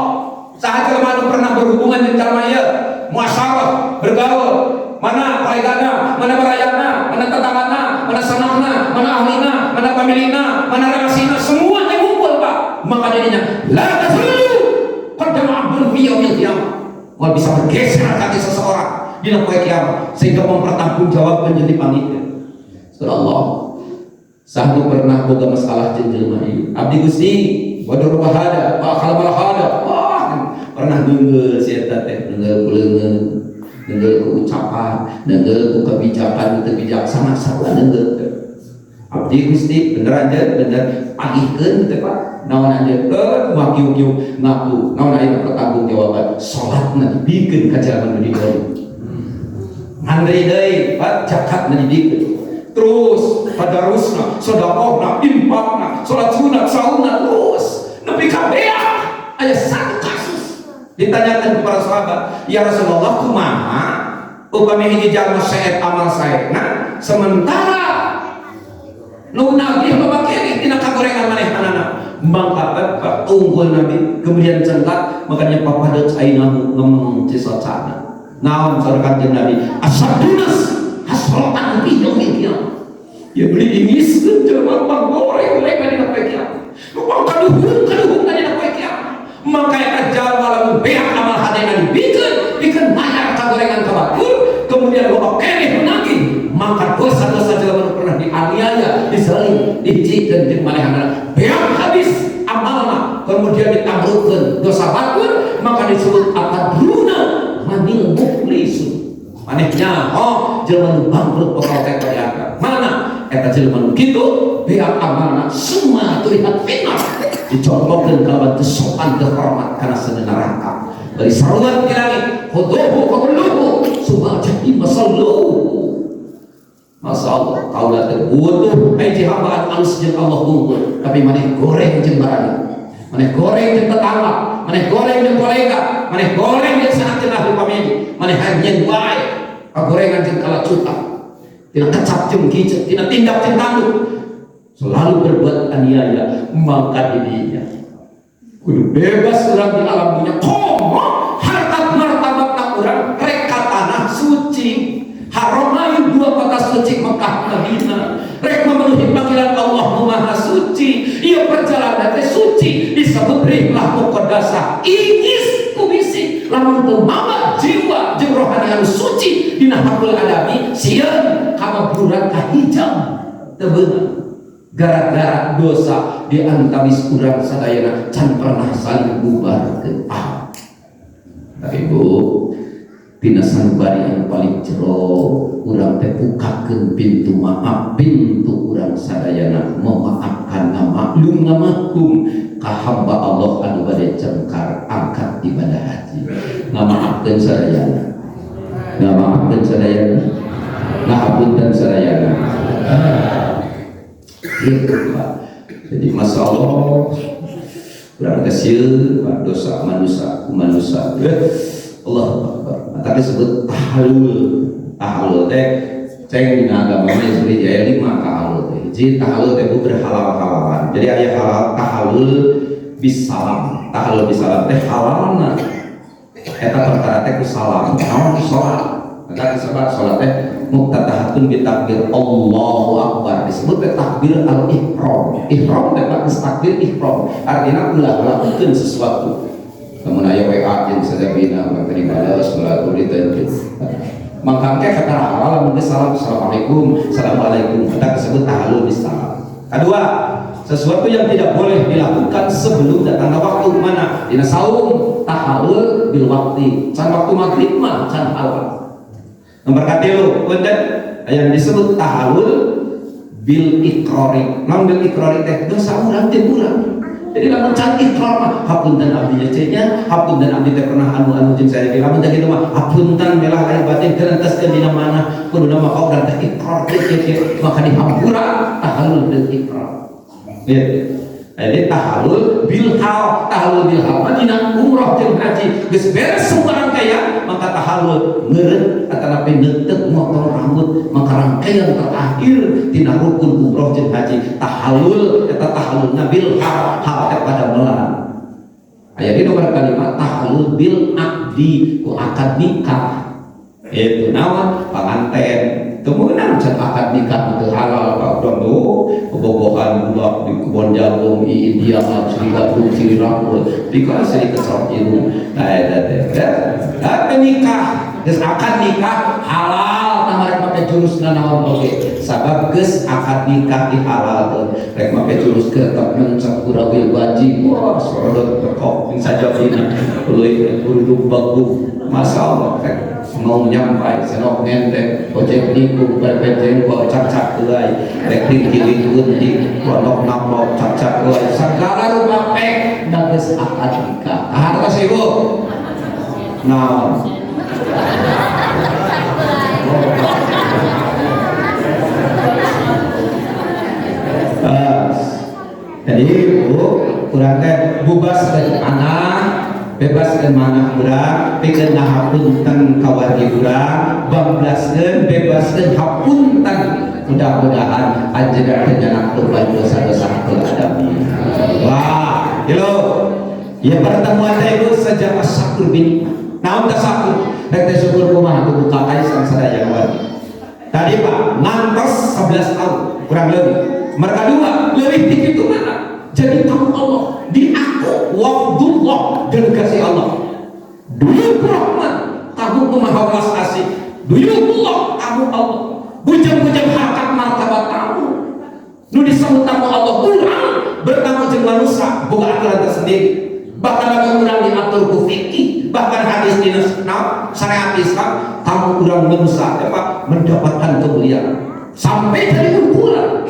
saha jelema anu pernah berhubungan dengan jalma ieu, muasyarah, bergaul, mana kolegana, mana barayana, mana tetanggana, mana sanakna, mana ahlina, mana familina, mana relasina, semuanya ngumpul, Pak. Maka dirinya la tazulu qadama abdun fi yaumil qiyamah, mau bisa bergeser kaki seseorang di poe kiamat sehingga mempertanggungjawabkan jadi panitia. Surah Allah, saha nu pernah boga masalah jeung jelema ieu? Abdi Gusti, wadur wahada wa akal hada. Wah, pernah neunggeul si eta teh, neunggeul ku leungeun, neunggeul ku ucapan, neunggeul ku kebijakan teu bijaksana, sarua neunggeul teh. Abdi Gusti, bener aja, bener. Tagihkeun teh, Pak. Naon anjeun makiu-kiu ngaku. Naon ayeuna pertanggungjawaban? Salatna dibikeun ka jalma nu didolim. Ngandri deui, Pak, zakatna dibikeun. Terus tadarusna, sedekahna, infakna, salat sunat, saumna terus. Nepi ka beak aya satu kasus ditanyakan kepada sahabat, "Ya Rasulullah, kumaha upami hiji jalma sae amal saena, sementara nu nagih loba keneh tina kagorengan manehanana?" Mangka Pak unggul Nabi kemudian cengkat, makanya papadat ainahu, ngemeng cisocana. Naon saur Kanjeng Nabi? "Asyaddu nas hasratan fi yaumil qiyamah." Ya beli ingis jelema goreng goreng dina poe kiamat, nu kaduhung kaduhung dina poe kiamat. Maka eta jalma lamun beak amal hadena dibikeun, pikeun mayar kagorengan ka batur, kemudian loba keneh nu nagih, maka dosa-dosa jelema nu pernah dianiaya, dizalim, dihijikeun jeung manehanana, beak habis amalna, kemudian ditamrukeun dosa batur, maka disebut atadruna manil muflisu. Maneh nyaho jelema nu bangkrut bakal teh diangkat mana? Eta jelema nu kitu beak amalna, semua turihat finnar, dicontohkeun kalawan teu sopan, teu hormat kana seuneu neraka, bari saruan di langit, "Khudzuhu faghulluhu summa jahim salluhu." Masya Allah, kaula teh butuh hiji hamba anu alus jeung Allah hungkul, tapi maneh goreng jeung baraya, maneh goreng jeung tetangga, maneh goreng jeung kolega, maneh goreng jeung sanak jeung ahli famili, maneh hanyeun wae kagorengan jeung kalacutan, tina kecap jeung kicep, tina tindak jeung tanduk, selalu berbuat aniaya, maka dirinya kudu bebas urang di alam dunia. Komo harkat martabat urang rek ka tanah suci Haramain, dua kota suci Mekah Madinah, rek memenuhi panggilan Allah nu Maha Suci. Ieu perjalanan teh suci, disebut rihlah muqaddasah. Ingis ku bisi lamun teu mawa jiwa jeung rohani anu suci dina hakul adami, sieun kamabruran kahijam teu beunang gara-gara dosa di antawis urang sadayana can pernah saling bubarkeun. Ah, tapi Bu, tina sanubari anu paling jero urang teh bukakeun pintu maaf, pintu urang sadayana memaafkan, ngamaklum, ngamakum ka hamba Allah anu bade cengkar angkat ibadah haji. Ngamaafkeun sadayana, ngamaafkeun sadayana, ngahapunten sadayana. Gitu, Pak. Jadi Masya Allah, urang teh sieun, Pak, dosa manusia ku manusia. Allah Akbar. Maka disebut tahalul. Tahalul teh ceng dina agama mah disebut aya lima tahalul teh. Hiji, tahalul teh bu berhalal-halalan. Jadi aya halal tahalul bisalam. Tahalul bisalam teh halalna eta perkara teh ku salam. Naon? Salat. Maka disebut salat teh muftatahatun bi takbir Allahu Akbar. Disebut teh takbir al ihram. Ihram teh, Pak, takbir ihram. Artinya ulah lakukan sesuatu. Namun aya WA jeung sadabina urang tadi balas ulah tuli teh. Maka engke kata halal lamun geus salam, assalamualaikum, assalamualaikum, kita disebut tahalul bisalam. Kedua, sesuatu yang tidak boleh dilakukan sebelum datangnya waktu. Mana? Dina saum, tahalul bil waktu. Can waktu maghrib mah can halal. Nomor katilu, punten, yang disebut tahalul bil ikrori. Naon bil ikrori teh? Dosa urang teh urang. Jadi lamun can ikrar mah, hapunten abdi nya, hapunten abdi teh pernah anu-anu jeung saya, lamun teh kitu mah hapunten melah lahir batin kerenteskeun dina mana kuduna mah urang teh ikrar kieu, maka dihampura, tahalul bil ikrar. Ya. Jadi tahalul bil hal, tahalul bil hal mah dina umroh jeung haji geus beres semua rangkaian, maka tahalul ngeureut atanapi neuteuk motong rambut, maka rangkaian terakhir tina rukun umroh jeung haji tahalul eta tahalulna bil hal, hal teh pada melan. Aya di nomor kalimat tahalul bil aqdi, ku akad nikah. Itu naon? Panganten. Kemudian can akad nikah itu halal, Pak. Udah tuh kebobohan budak di kebun jagung di India, sri gadung sri rambut dikasih kecerok itu. Nah, eta teh ya nikah, geus akad nikah halal. Nama rek make jurus nanaon oge, sabab geus akad nikah dihalalkeun. Rek make jurus ketok mencak kurawil wajib, wah, sorodot tekok sajabina leuwih uruduk bagu, masyaallah. Rek mau nyampai senok ngenteng ojek nikung pepet jengkol cak-cak euy, rek dikiling unti pondok namlok cak-cak euy, segala rupa pek da geus akad nikah. Hartos ibu naon? Jadi ibu kurang teh bubaskeun anak, bebaskeun manah urang, pikeun ngahapunten ka wargi urang, bablaskeun, bebaskeun hapunten. Mudah-mudahan anjeunna teh nyanak lupa dosa-dosa akal adami. Wah, halo. Ya pertemuan teh ibu sejak asyakur bin. Naon tasakur? Rek teh syukur kumaha kudu ka kaisan sadaya wargi. Tadi Pak, ngantos 11 tahun kurang lebih. Mereka dua lebih tinggi itu mana? Jadi tamu Allah, diaku wafdullah, delegasi Allah. Duyuk Rahman, tamu maha welas asih. Duyukullah, tamu Allah. Bujang-bujang harkat martabat tamu. Nu disebut tamu Allah urang bertamu jeung manusia boga aturan tersendiri. Bahkan lamun urang diatur ku fikih, bahkan hadis dina syariat Islam, tamu urang manusia ya Pak mendapatkan kemuliaan sampai jadi ukuran.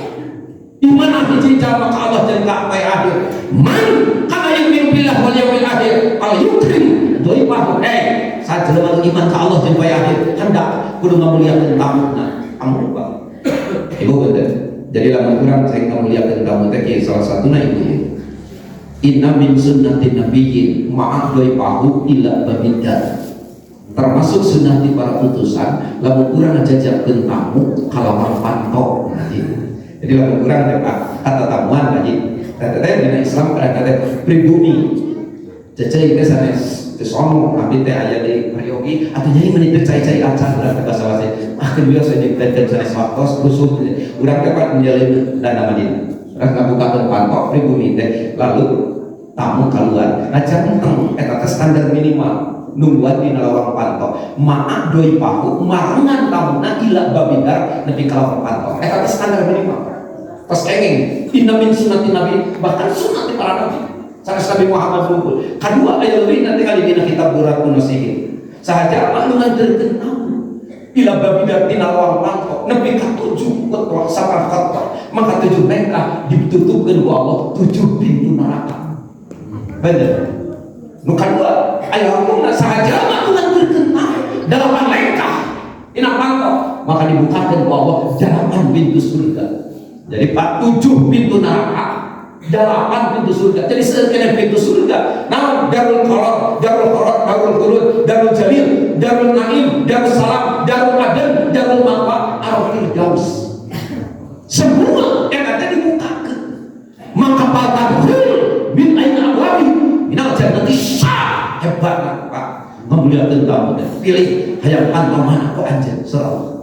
Di mana hiji jalma ka Allah jeung ka poe akhir. Man kana yu'minu billah wal yaumil akhir fal yukrim dhaifahu. Sajelema nu iman ka Allah jeung poe akhir hendak kudu ngamuliakeun tamuna. Tamu Pak. Ibu bener. Jadi lamun urang cek ngamuliakeun tamu teh kieu salah satuna ibu ieu. Inna min sunnati nabiyyin ma'a dhaifahu ila babidar. Termasuk sunnati para utusan lamun urang ngajajakeun tamu kalawan panto nanti. Jadi lamun urang teh kata tamuan haji. Teh teh dina Islam kada teh pribumi. Cecei teh sanes teh sono abdi teh aya di Prayogi atuh nyai meuni teh cai-cai acan urang teh basa-basi. Ah keun biasa nyiptakeun sanes waktos rusuh. Urang teh pak menjalin dana Madinah. Urang ngabukakeun panto pribumi teh lalu tamu keluar. Nah janteng eta teh standar minimal nungguan dina lawang panto. Ma'a doi pahu marengan tamuna ila babidar nepi ka lawang panto. Eta teh standar minimal. Pas kenging inna min sunnati nabi, bahkan sunnati para nabi. Sanes Nabi Muhammad unggul. Kadua aya leuwih nanti kali dina kitab Duratun Nasihin. Sahaja mah nu nganterkeun tamu ila babidar dina lawang panto nepi ka 7 khutbah sapar khutbah. Maka 7 lengkah ditutupkeun ku Allah 7 pintu neraka. Bener. Nu kadua aya hukumna sahaja mah nu nganterkeun tamu 8 lengkah dina panto maka dibukakeun ku Allah 8 pintu surga. Jadi Pak 7 pintu neraka, 8 pintu surga. Jadi sekian pintu surga. Nah, Darul Qaror, Darul Qaror, Darul Khulud, Darul Jalil, Darul Naim, Darul Salam, Darul Aden, Darul Ma'wa, Al Firdaus. Semua yang ada dibukakan. Maka fatadkhul min aina abwabi minal jannati syah. Hebat Pak. Memuliakan tamu dan pilih hayang pantau mana kok anjeun surah.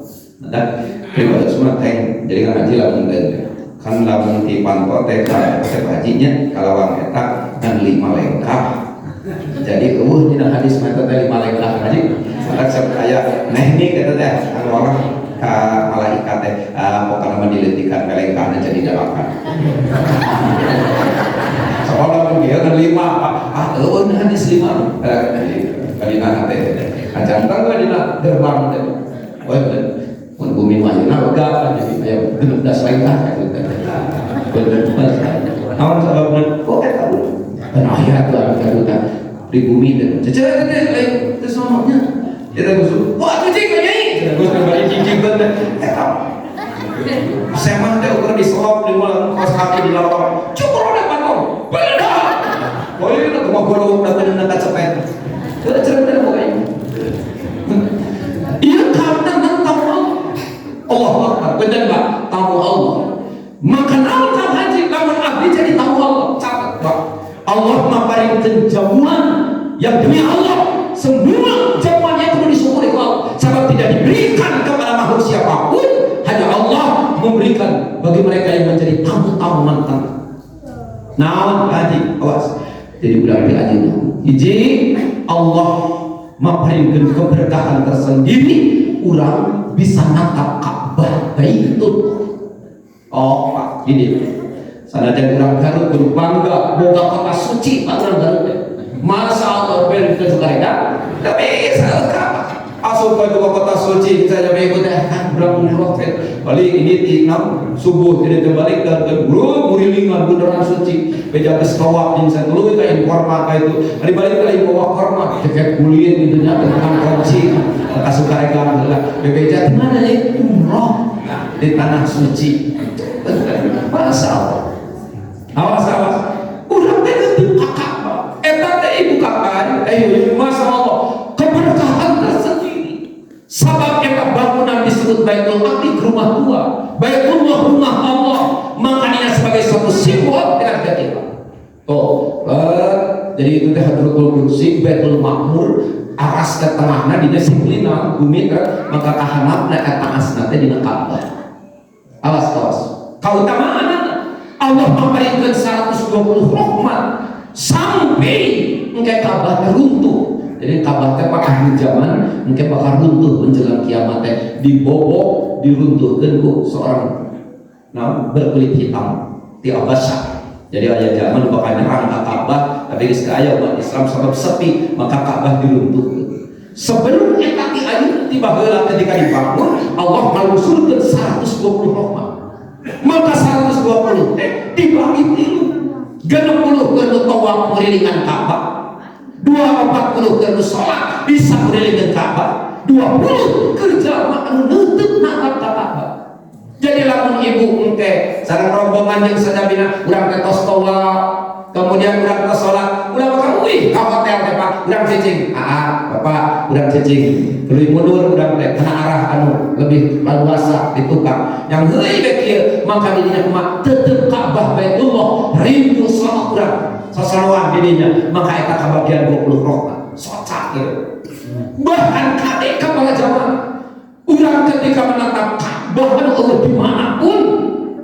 Dan pribadi semua teng jadi kan haji lamun teh kan lamun ti panto teh teh hajinya kalawang eta dan 5 lengkah. Jadi eueuh dina hadis mah teh 5 lengkah haji. Maka sok aya neh ni kata teh anu orang ka malaikat teh pokona mah dileutikan melengkahna jadi 8. Soalna mun kieu kan 5 ah eueuh hadis 5. Kadina teh kacantang we dina gerbang teh. Oh bener. Mun bumi mah ayeuna lega kan jadi aya 16 lengkah kitu teh. Bener. Naon sababna? Oh eta kan aya tuh anu kaduta pribumi teh. Cecek teh lain teh sononya. Eta geus wah cicing we nyai. Geus bari cicing teh. Eta semah teh ukur diselop di mulut kos kaki di lawang. Cukur udah patong. Beda. Oh iya kumaha gorong da bener ka cepet. Teu cerita pokoknya. Iya karena tamu Allah. Allah Akbar. Bener Pak, tamu Allah. Maka naon kang haji lamun abdi jadi tamu Allah. Catat Pak. Allah maparingkeun jamuan yang demi Allah semua jamuannya itu disyukuri Allah. Sebab tidak diberikan kepada makhluk siapapun, hanya Allah memberikan bagi mereka yang menjadi tamu-tamu mantan. Naon haji, awas. Jadi udah di haji. Hiji Allah maparingkeun keberkahan tersendiri urang Bisa natap Ka'bah Baitul. Oh Pak, ini sanajan urang Garut kudu bangga boga kota suci. Pak, urang Garut teh Masya Allah bel ke Sukareda, tapi saya asup ke kota suci saya ikut teh kan urang umroh teh balik ini di 6 subuh jadi terbalik dan ke guru murilingan bundaran suci beja geus tawaf jeung satuluy ka informa ka itu ari balik ka bawa korma tiket kulit gitu nya tentang kunci ka Sukaregang heula bebeja di mana ya umroh di tanah suci. Masya Allah, awas awas urang teh leutik ka Ka'bah eta teh ibu kakak eh. Masya Allah, keberkahan tersendiri sabab eta bangunan disebut Baitul Atiq, rumah tua, Baitullah, rumah Allah, makanya sebagai suatu simbol dengan kita. Oh, jadi itu teh Hadratul Kursi, Baitul Makmur, aras ke tengahna dina simplina bumi teh, maka kahanapna eta asna teh dina Ka'bah. Awas awas. Kautamaan Allah memberikan 120 rahmat sampai engke Ka'bah teh runtuh. Jadi Ka'bah teh pak akhir zaman engke bakal runtuh menjelang kiamat teh dibobok, diruntuhkeun ku seorang nah, berkulit hitam di Abbasah. Jadi aya zaman bakal nyerang ke Ka'bah, tapi geus aya umat Islam sabab sepi, maka Ka'bah diruntuhkeun. Sebelum eta ti ayeuna, tiba heula ketika dibangun Allah ngalusurkeun 120 rahmat. Maka 120 teh dibagi tilu. 60 keur tawaf ngurilingan Ka'bah, 240 keur salat bisa ngurilingan Ka'bah, 20 keur jalma anu neuteuk natap ka Ka'bah. Jadi lamun ibu engke sareng rombongan jeung sadamina urang teh tos tawaf, kemudian urang tos salat, ulah maka uih ka hotel teh Pak, urang cicing. Aa, Bapak, urang cicing. Tuluy mundur urang teh kana arah anu lebih leluasa ditukar. Yang heuy we kieu, maka didinya kumaha tetep Ka'bah Baitullah rindu sama urang. Sasalawan didinya, maka eta kabagian 20 rakaat. Socak gitu. Bahkan kade ka para jamaah urang ketika menatap Ka'bah anu Allah dimanapun,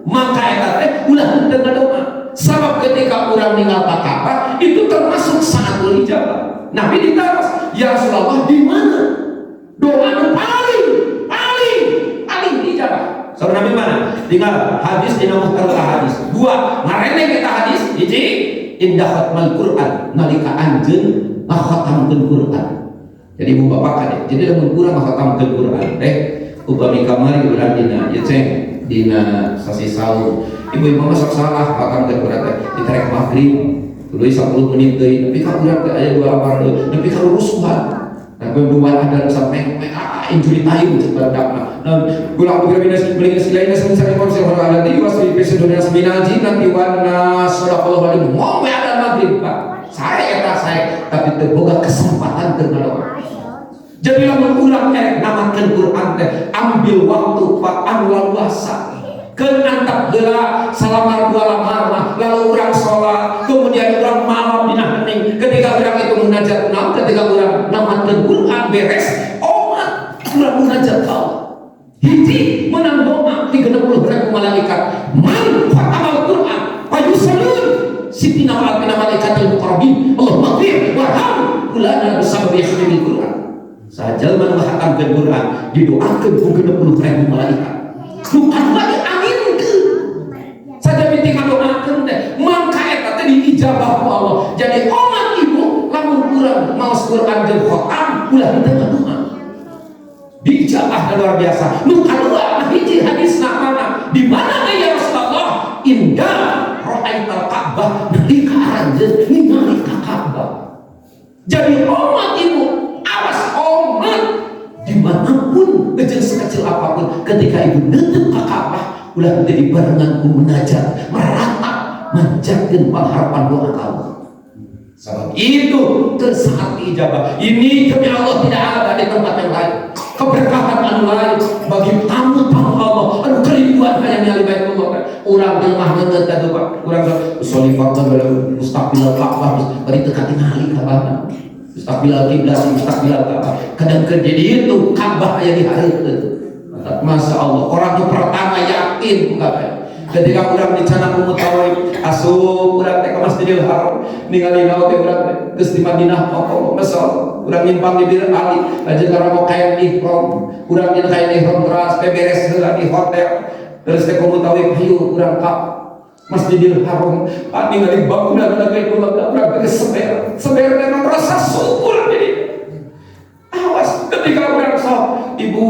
maka eta teh ulah henteu ngadoa, sabab ketika urang ninggal ka Ka'bah itu termasuk saatul ijabah. Nabi ditaros, "Ya Rasulullah, di mana doa nu paling paling paling diijabah?" Saur Nabi mana? Tinggal hadis dina muhtar hadis dua ngareneng kita hadis hiji inda khatmal Quran, nalika anjeun ngakhatamkeun Quran. Jadi ibu bapak kade, jadi lamun urang ngakhatamkeun Quran teh upami kamari urang dina ieu ceng dina sasi saum, ibu-ibu mah sok salah khatamkeun Quran teh diterek maghrib tuluy 10 menit deui nepi ka urang teh aya dua lamar deui nepi ka rusuhan. Nah, dua ada sampai ah injury time cek barakna. Nah, ulang begira binas beli lain sari korsi orang alati wasri pesedunia minal jinnati wan nas sadaqallahu alaihi. Mau we ada maghrib Pak. Saya eta saya tapi teu boga kesempatan keur ngadoa. Jadi lamun urang erek namatkeun Quran teh ambil waktu Pak anu luasa. Keun antap heula salamar dua lamar mah, lalu urang sholat, kemudian urang malam dina hening ketika urang itu munajat naon, ketika urang namatkeun Quran beres omat urang munajat ka Allah. Hiji menang doa 30 ribu malaikat man khatamal Quran fayusallun sitina wa alfina malaikatil muqarrabin Allahumma ighfir warham fulana bisababi khatmil Quran. Sajalma nu ngahatamkeun Quran didoakeun ku 60 ribu malaikat. Bukan lagi aminkeun saja binti ngadoakeun teh maka eta teh diijabah ku Allah. Jadi omat ibu lamun urang maos Quran jeung khatam ulah henteu ngadoa, diijabah luar biasa. Nu kadua, nah hiji hadisna mana, di mana ya Rasulullah? Inda ra'aital Ka'bah, nalika aranjeun ningali ka Ka'bah. Jadi omat ibu awas omat dimanapun kecil sekecil apapun ketika ibu nutup ka Ka'bah ulah henteu dibarengan ku munajat meratap manjatkeun pengharapan doa ka Allah. Sebab itu ke saat ijabah. Ini demi Allah tidak ada di tempat yang lain. Keberkahan anu lain bagi tamu-tamu Allah. Anu kerinduan hayang ningali Baitullah. Urang di lemah leungeut atuh Pak. Urang sholli fardhu mustaqbilal Ka'bah bari teu katingali Ka'bah. Mustaqbilal kiblat, mustaqbilal Ka'bah. Kadang jadi itu Ka'bah aya di hareupeun. Masya Allah, orang itu pertama yakin ku Ka'bah. Ketika urang dicandak ku mutawif, asup urang teh ka Masjidil Haram, ningali naon teh urang teh geus di Madinah apa mesol, urang nyimpang di Bir Ali, lanjut ka romo kain ihram, urang dina kain ihram teras beberes heula di hotel. Terus teh ku mutawif hayu urang ka Masjidil Haram, ningali bangunan lagi urang urang teh seber, seber teh rasa syukur jadi. Awas ketika urang sok ibu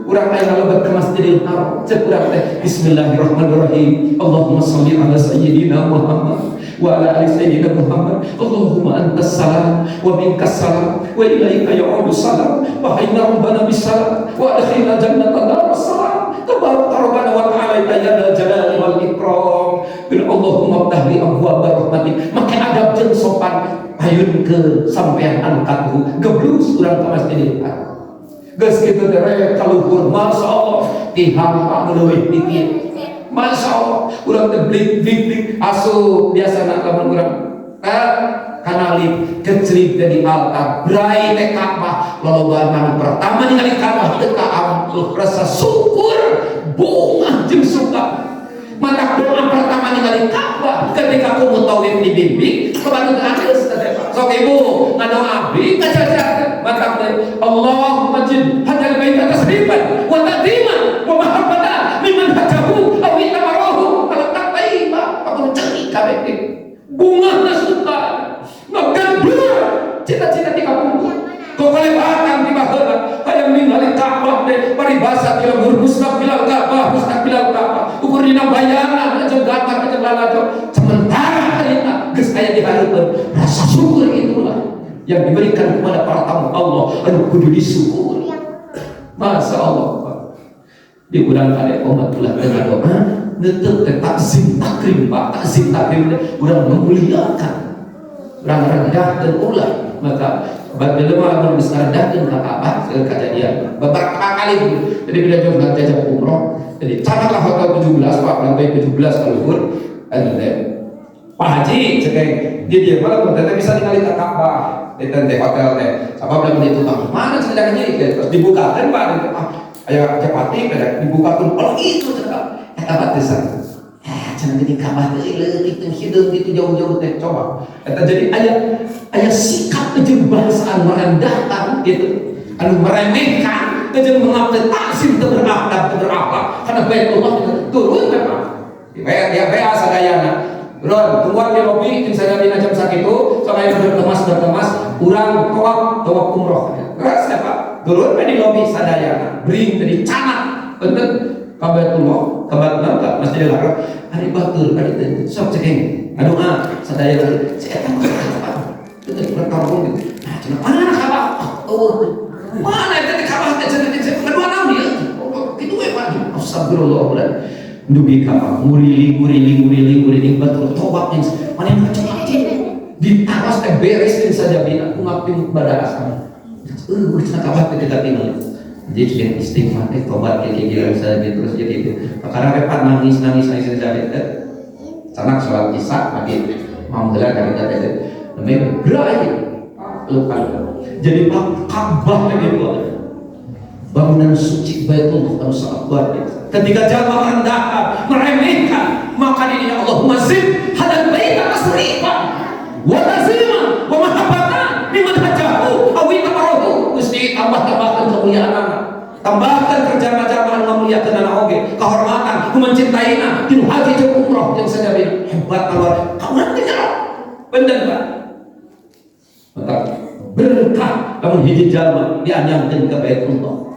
urang aya ngalebet ke Masjidil Haram, cek urang teh bismillahirrahmanirrahim, Allahumma sholli ala sayyidina Muhammad wa ala ali sayyidina Muhammad, Allahumma antas salam wa minkas salam wa ilaika ya'udu salam wa hayna rabbana bisalam wa adkhilna jannata darus salam tabaraka rabbana wa ta'ala ya dzal jalali wal ikram bil Allahumma ftah li abwaaba rahmatik. Make adab jeung sopan ayun ke sampean anu katuhu geblus urang ka Masjidil Haram. Geus kitu teh rek kaluhur, Masya Allah tihang pak nu leuwih dikit, Masya Allah urang teh blik blik blik asup biasana lamun urang kana lift kecrik teh di altar brai teh Ka'bah, lolobaan anu pertama ningali Ka'bah teu kaampuh rasa syukur bungah jeung suka. Mata doa pertama ningali Ka'bah ketika ku mutawif dibimbing kepada geus teh sok ibu ngadoa abdi kacaca mata teh Allahumma zid hadzal baita tasrifan wa ta'ziman wa mahabbatan liman hajjahu aw itamarahu kalau tak baik pak cengik kabeh bungahna suka ngagandur cita-cita di kampung kokolebatan di baheula hayang ningali Ka'bah teh paribasa di lembur mustaqbilal Ka'bah mustaqbilal Ka'bah ukur dina bayangan aja gambar aja lalajo sementara harita geus aya di hareupeun rasa syukur itulah yang diberikan kepada para tamu Allah anu kudu disyukuri. Masya Allah di urang kade umat ulah teu ngadoa neuteuk teh takzim takrim Pak, takzim takrim teh urang memuliakan, urang rendahkeun ulah. Maka jelema lamun geus ngarendahkeun ka Ka'bah seueur kajadian beberapa kali. Jadi bila jauh jajak umroh, jadi canaklah hotel 17 Pak, lantai 17 kaluhur anu teh Pak Haji cekeng dia dia malah pun teh bisa ningali ka Ka'bah di teh hotel teh sabab lamun itu Pak mana cenah terus dibukakeun Pak gitu ah aya japati pada dibukakeun oh itu cenah eta batasan cenah geuning Ka'bah teh leutik teh hideung gitu jauh-jauh teh coba eta jadi aya aya sikap jeung bahasa anu merendahkan gitu anu meremehkan jeung mengabdi takzim teu berakhlak teu berakhlak karena Baitullah turun teh Pak ya BA sadayana turun tungguan di lobi jeung sadayana jam sakitu sok aya berkemas berkemas urang tawaf tawaf umroh keras ya Pak turun di lobi sadayana bring dari canak enten ka Baitullah ka Baitullah ka Masjidil Haram ari batur ari teh sok cekeng aduh sadayana si eta mah Pak teu bertarung gitu nah cenah mana Ka'bah oh mana eta teh Ka'bah teh cenah teh kedua naon ieu kitu we Pak astagfirullah dugi ka nguriling nguriling nguriling nguriling batur tobat jeung manehna cenah ditaros teh beres jeung sajabina ku ngabdi pada asal cenah Ka'bah teh kita tinggal jadi jeung istighfar teh tobat kayak gitu saja terus jadi itu perkara repot nangis nangis nangis saja teh sanak sholat isya lagi mau heula kali teh namanya gerak lupa. Jadi Pak Ka'bah gitu bangunan suci Baitullah anu sangat luar biasa. Ketika jalma merendahkan, meremehkan, maka dirinya Allahumma zid hadzal baita tasrifan wa ta'ziman wa mahabbatan liman hajjahu aw itamarahu. Gusti tambah-tambahkan kemuliaan anak, tambahkan kerjaan-kerjaan anu ngamuliakeun anak oge, kehormatan, ku mencintaina, tinu haji jeung umroh jeung sajabina hebat keluar. Ka urang teh nyerok. Bener Pak. Maka berkah lamun hiji jalma dianyangkeun ka Baitullah.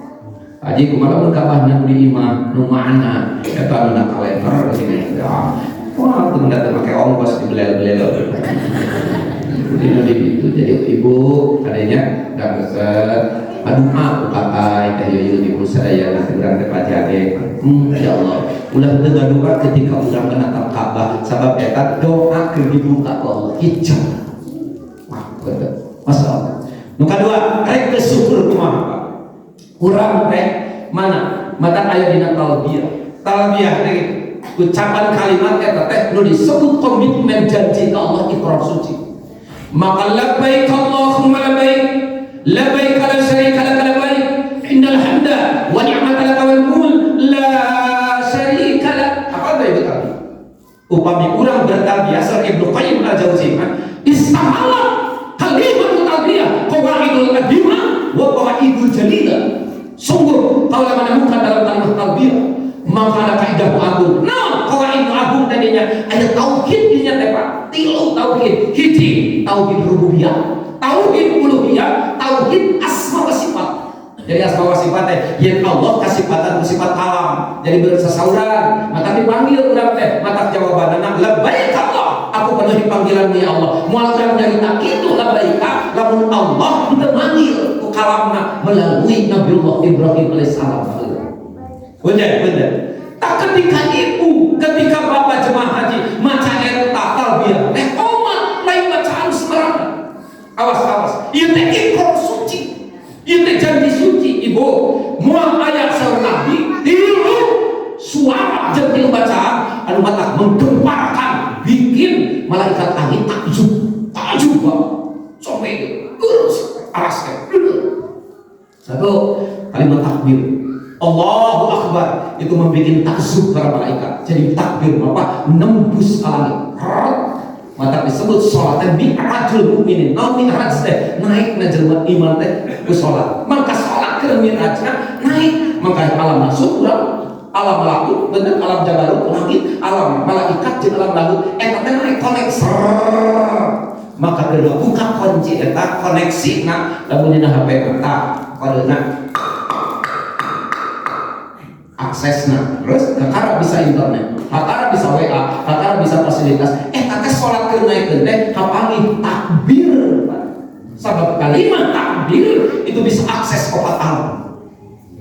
Haji kumaha lamun Ka'bahna nu di imah nu mana eta nu na kalender gini ya. Wah, teu teu make ongkos dibelel-belel. Jadi nu di itu jadi ibu adanya da keset aduh ah ku kakai teh yeuh ibu sadaya nanti urang teh pajage. Ya Allah. Ulah teu gaduh ketika urang menatap Ka'bah sabab eta doa keur dibuka ku Allah hijab. Wah, bener. Masya Allah. Nu kadua, rek kesyukur kumaha Pak? Urang teh mana? Mata aya dina talbiyah. Talbiyah teh ucapan kalimat eta teh nu disebut komitmen janji ka Allah ikrar suci. Maka labbaik Allahumma labbaik, labbaik la syarika lak labbaik, innal hamda wa ni'mata laka wal mulk la syarika lak. Apa teh itu tadi? Upami urang bertalbiyah, saur Ibnu Qayyim Al-Jauziyah, istamalat kalimat talbiyah qawaidul qadimah wa qawaidul jadidah. Sungguh kalau menemukan dalam kalimat talbiyah, maka ada kaidah agung. Nah, qawaid agung tadinya ada tauhid dinya teh, Pak. Tilu tauhid. Hiji, tauhid rububiyah, tauhid uluhiyah, tauhid asma wa sifat. Jadi asma wa sifat teh yen Allah kasifatan sifat alam. Jadi bersasauran, maka dipanggil urang teh, mata jawabanna labbaik Allah, aku penuhi panggilanmu ya Allah. Moal urang nyarita kitu labbaik lamun Allah teu manggil ku kalamna melalui Nabiullah Ibrahim alaihissalam. Bener, bener. Tak ketika ibu, ketika bapak jemaah haji maca eta talbiyah, teh qomat, lain bacaan sembarangan. Awas, awas. Ieu teh ikrar suci. Ieu teh janji suci, ibu. Moal aya saur Nabi tilu suara jeung tilu bacaan anu matak menggemparkan, bikin malaikat langit takjub, takjub, Pak. Sampai terus aras teh. Satu kalimat takbir. Allahu Akbar itu membuat takjub para malaikat. Jadi takbir apa? Nembus ke langit. Maka disebut sholatnya mi'rajul mukminin. Naon mi'raj teh? Naik na jelema iman teh ku sholat. Maka sholat ke mi'rajna naik. Maka alam nasut urang, alam malakut, bener, alam jabarut, langit, alam malaikat jeung alam lahut eta teh naik koneksi. Maka kedua buka kunci eta koneksi na lamun dina HP eta kodena aksesna, terus kakara bisa internet, kakara bisa WA, kakara bisa fasilitas. Eta teh salat keur naikeun teh kapanggih takbir, sabab kalimat takbir itu bisa akses opat alam.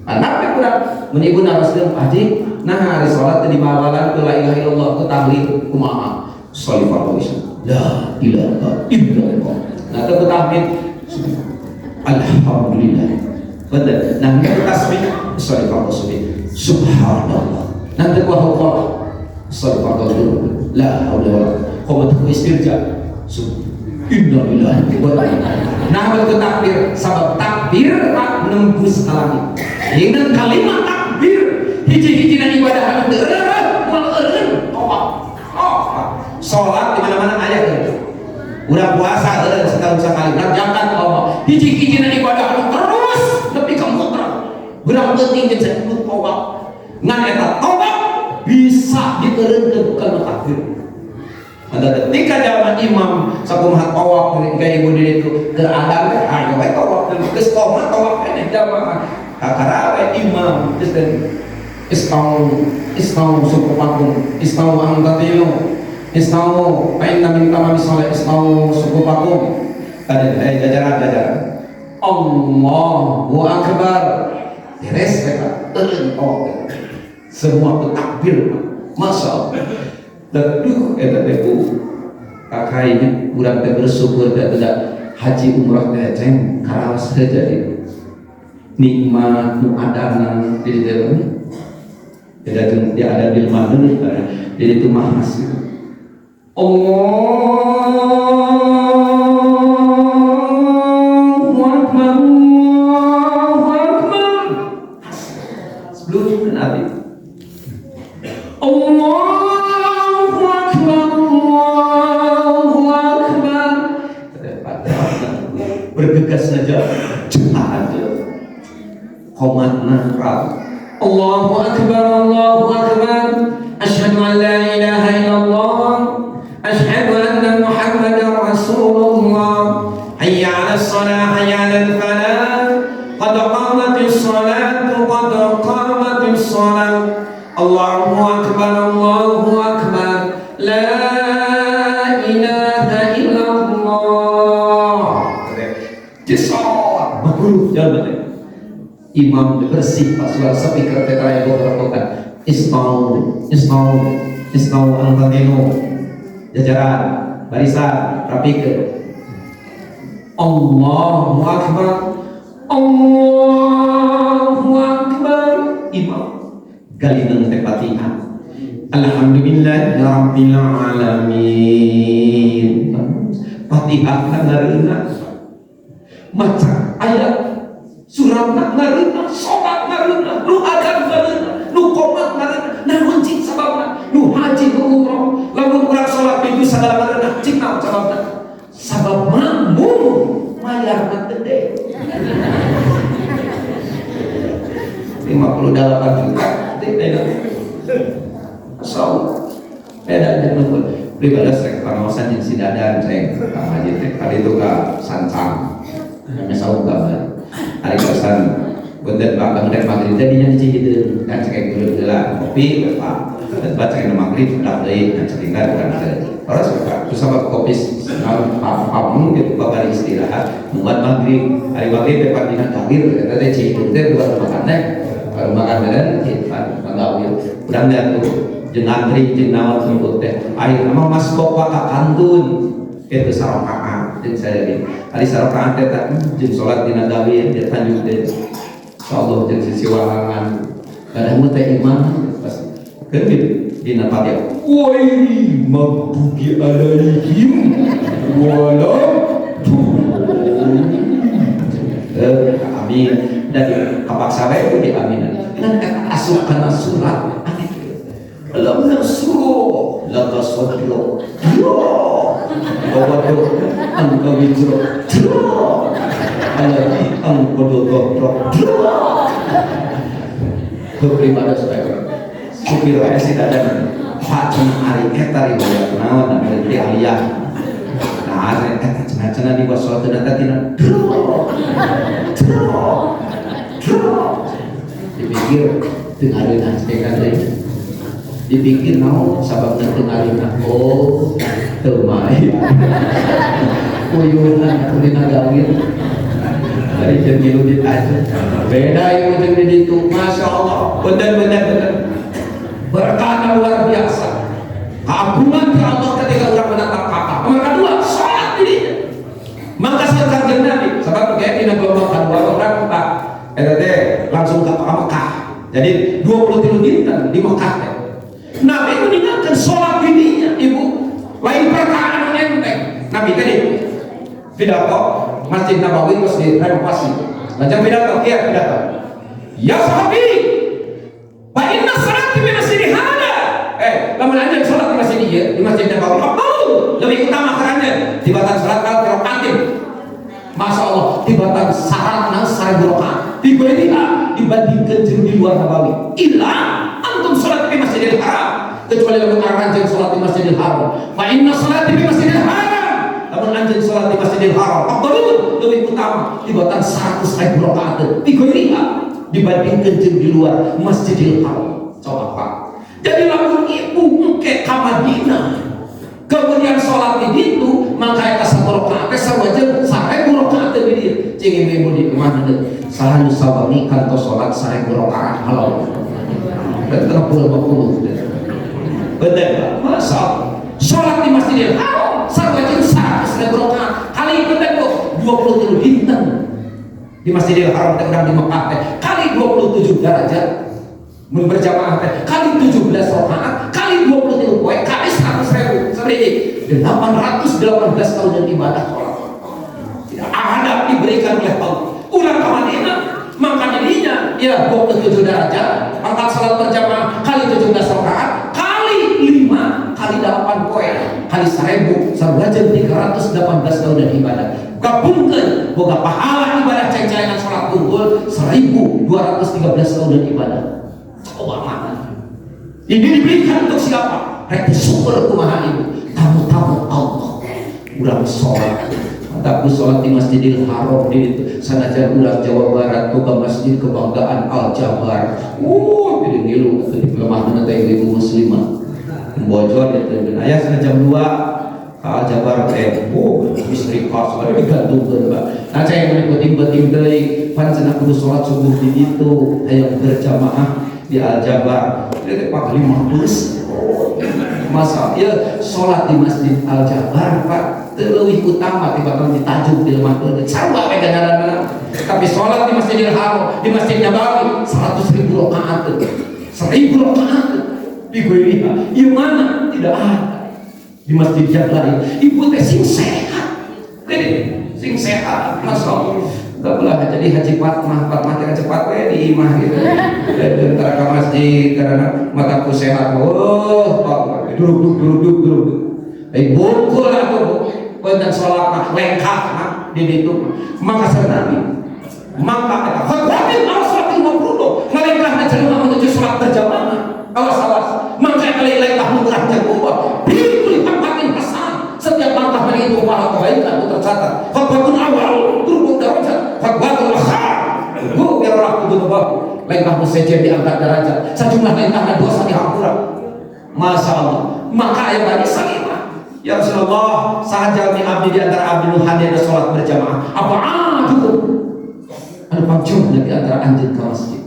Karena kurang mun ibu naroskeun, "Haji, nah hari salat teh dimawalan ku la ilaha illallah, ku tahlil, kumaha?" Sholli fardu isya, la ilaha illallah. Nah, teh ku tahmid, alhamdulillah, betul. Nah, ku tasbih, sholli fardu subuh, subhanallah. Nanti ku hauqalah, sholli fardu zuhur, la haula wala quwwata, ku istirja, inna lillahi wa inna. Nah, betul takbir, sabab takbir tak nembus ke langit. Dengan kalimat takbir, hiji-hiji na ibadah anu teu eureun, moal eureun tawaf. Oh, salat di mana-mana aya eureun. Urang puasa eureun setahun sekali, urang zakat Allah. Hiji-hiji na ibadah anu terus nepi ka mutlak. Urang penting jeung sakudu tawaf. Ngan eta tawaf bisa dieureunkeun ku kalimat takbir. Maka ketika zaman imam sakumaha tawaf kayak ibu di itu ke adam teh ayo we tawaf, geus qomat tawaf keneh jamaah kakara we imam geus teh istau istau sufufakum istau i'tadilu istau fa inna min tamami shalat istau sufufakum. Tadi jajaran jajaran, Allahu akbar, beres we eureun tawaf, semua takbir. Masya Allah. Dan duh, eta teh bu kakainya, urang teh bersyukur teh tidak haji umrah teh ceng karaos teh jadi nikmat nu adana di dalamnya tidak jeung dia ada di lemah dulu, jadi itu mahas gitu. Allahu akbar, Allahu akbar, sebelum Nabi, Allahu akbar, Allahu akbar, bergegas saja cepat aja qomatna. Allahu akbar, Allahu akbar, asyhadu an la ilaha illallah, asyhadu anna Muhammadar Rasulullah, hayya 'alas salah, hayya 'alal falah, qad qamatis salatu, qad qamatis salat, Allahu akbar, Allahu akbar, la ilaha illallah. Jesot makruh jalan teh. Imam bersih pas suara speaker teh raya gobrok. Istau istau istau i'tadilu, jajaran barisan rapikeun. Allahu akbar, Allahu akbar. Imam galineng teh Fatihah, alhamdulillah rabbil alamin. Fatihah ngareuna, maca ayat suratna ngareuna, salat ngareuna, nu adzan ngareuna, nu qomat ngareuna. Naon cing sababna? Nu haji, nu umroh. 58 juta. So, beda aja nunggu. Pribadi rek pangaosan jeung si Dadan ceng ka masjid teh kali itu ka Sancang. Kami saung gambar. Ari kosan punten Pak, bangun rek maghrib teh dinya di Cihideung kan cek geureut heula kopi we Pak. Dan Pak cek maghrib udah deui nah cek urang teh. Terus Pak, terus sama kopi naon pamung gitu Pak bari istirahat nungguan maghrib. Ari maghrib teh Pak dina gawir eta teh Cihideung teh buat makan teh. Baru makan dan gitu Pak, gawir. Urang teh atuh jeung ngantri jeung naon sebut teh. Akhirna mah mas bapak ka kantun itu sarokaat jeung saya di. Ari sarokaat teh jeung salat dina gawir di Tanjung teh. Insyaallah jeung sisi warangan. Kadang teh imam pas kan gitu dina Fatihah. Ghairil maghdubi alaihim wala amin dan kapaksa we itu diaminan. Kan eta asup kana surat aneh. Alam nashrah laka sadrak. Ya. Wa wada'na anka wizrak. Ya. Alladzi anqadha dhahrak. Ya. Pribadi saya. Supir wae si Dadan. Pak cenah ari eta riwayat naon namanya di aliyah. Nah, eta cenah-cenah di salat eta tina drok. Drok. Drok. Dipikir teu ngareunah cekan deui. Dipikir naon sababna teu ngareunah. Oh, teu main. Uyunan atuh dina gawir. Dari jeung ngilu di aja. Beda ieu jeung di ditu. Masya Allah. Punten punten punten. Berkah luar biasa. Keagungan di Allah ketika orang menatap Ka'bah. Nomor kedua, sholat dirinya. Maka saat Kanjeng Nabi, sebab kayak dina gelombang kedua orang Pak, eta teh langsung ke Mekah. Jadi 23 dinten di Mekah teh. Nabi meninggalkan sholat dirinya, Ibu. Lain perkara anu enteng. Nabi tadi pidato Masjid Nabawi terus direnovasi. Lanjut pidato, iya pidato. Ya sahabi, fa inna salati bi masjid hada. Lamun anjeun salat di masjid ieu, di Masjid Nabawi, afdal, lebih utama ka anjeun tibatan salat kal rakaatin. Masya Allah, tibatan syaratna 1000 rakaat. Dibandingkan dibandingkan jeung di luar Nabawi. Illa antum salat di Masjidil Haram, kecuali lamun anjeun salat di Masjidil Haram. Fa inna salati bi Masjidil Haram. Lamun anjeun salat di Masjidil Haram, afdal, lebih utama tibatan 100.000 rakaat. Dibandingkan dibandingkan jeung di luar Masjidil Haram. Coba Pak. Jadi lamun ibu engke ka Madinah kemudian sholat di ditu maka eta satu rakaat teh sarua jeung 1000 rakaat di dieu. Cing ibu-ibu di mana deui? Saha nu sawengi kantos sholat 1000 rakaat halal. Berarti 50. Bener Pak? Masa sholat di Masjidil Haram sarua jeung 100.000 rakaat. Kali bener kok 23 dinten di Masjidil Haram teh urang di Mekah teh kali 27 derajat mun berjamaah teh kali 17 rakaat kali 23 poe kali 100.000 seperti 818 tahun yang ibadah sholat tidak ada diberikan oleh Allah. Ulang ke Madinah maka dirinya ya 27 derajat pangkat salat berjamaah kali 17 rakaat kali 5 kali 8 poe kali 1000 sarua jeung 318 tahun dan ibadah. Gabungkan boga pahala ibadah ceng-cengan sholat unggul 1213 tahun dan ibadah. Coba mana ini diberikan untuk siapa? Rek syukur kumaha ibu tamu-tamu Allah urang sholat. Mantap sholat di Masjidil Haram di itu sanajan urang Jawa Barat boga masjid kebanggaan Al Jabar. Jadi ngilu atuh di lemah teh ibu muslimah bocor itu aya sana jam 2 Al Jabar teh oh istri kos baru digantungkeun Pak. Nah saya mengikuti penting deui pan cenah kudu sholat subuh di ditu hayang berjamaah di Al Jabar. Jadi Pak 5 bus. Masa ya sholat di Masjid Al Jabar Pak leuwih utama tibatan di Tanjung di lemah teu sarua we ganjaranna. Tapi sholat di Masjidil Haram, di Masjid Nabawi 100.000 rakaat. 1000 rakaat di Goiriha. Ieu mana? Tidak ada. Di masjid yang lain ibu teh sing sehat. Jadi sing sehat Masya Allah. Enggak boleh jadi Haji Fatmah, Fatmah jangan cepat we di imah gitu. Dan antara ke masjid karena mataku sehat. Oh, Pak, duduk duduk duduk duduk. Eh bungkul atuh Bu. Punten salat mah lengkap mah di ditu. Maka Nabi maka eta khotbah al salatil mafruḍ. Ngalengkahna jelema menuju sholat berjamaah. Awas, awas. Maka kali lengkah nu urang teh ubah. Bi kulli khatwatin hasanah. Setiap langkah dari itu pahala kebaikan itu tercatat. Khatwatun awal turfa'u darajat, khatwatun akhir ghufira dzunubahu. Lengkah nu sejen diangkat derajat. Sejumlah lengkahna dosa dihampura. Masya Allah. Maka ayat tadi Salimah. Ya Rasulullah, saha jalmi abdi di antara abdi nu hade sholat berjamaah. Apa cukup? Anu pangcungna di antara anjeun ka masjid.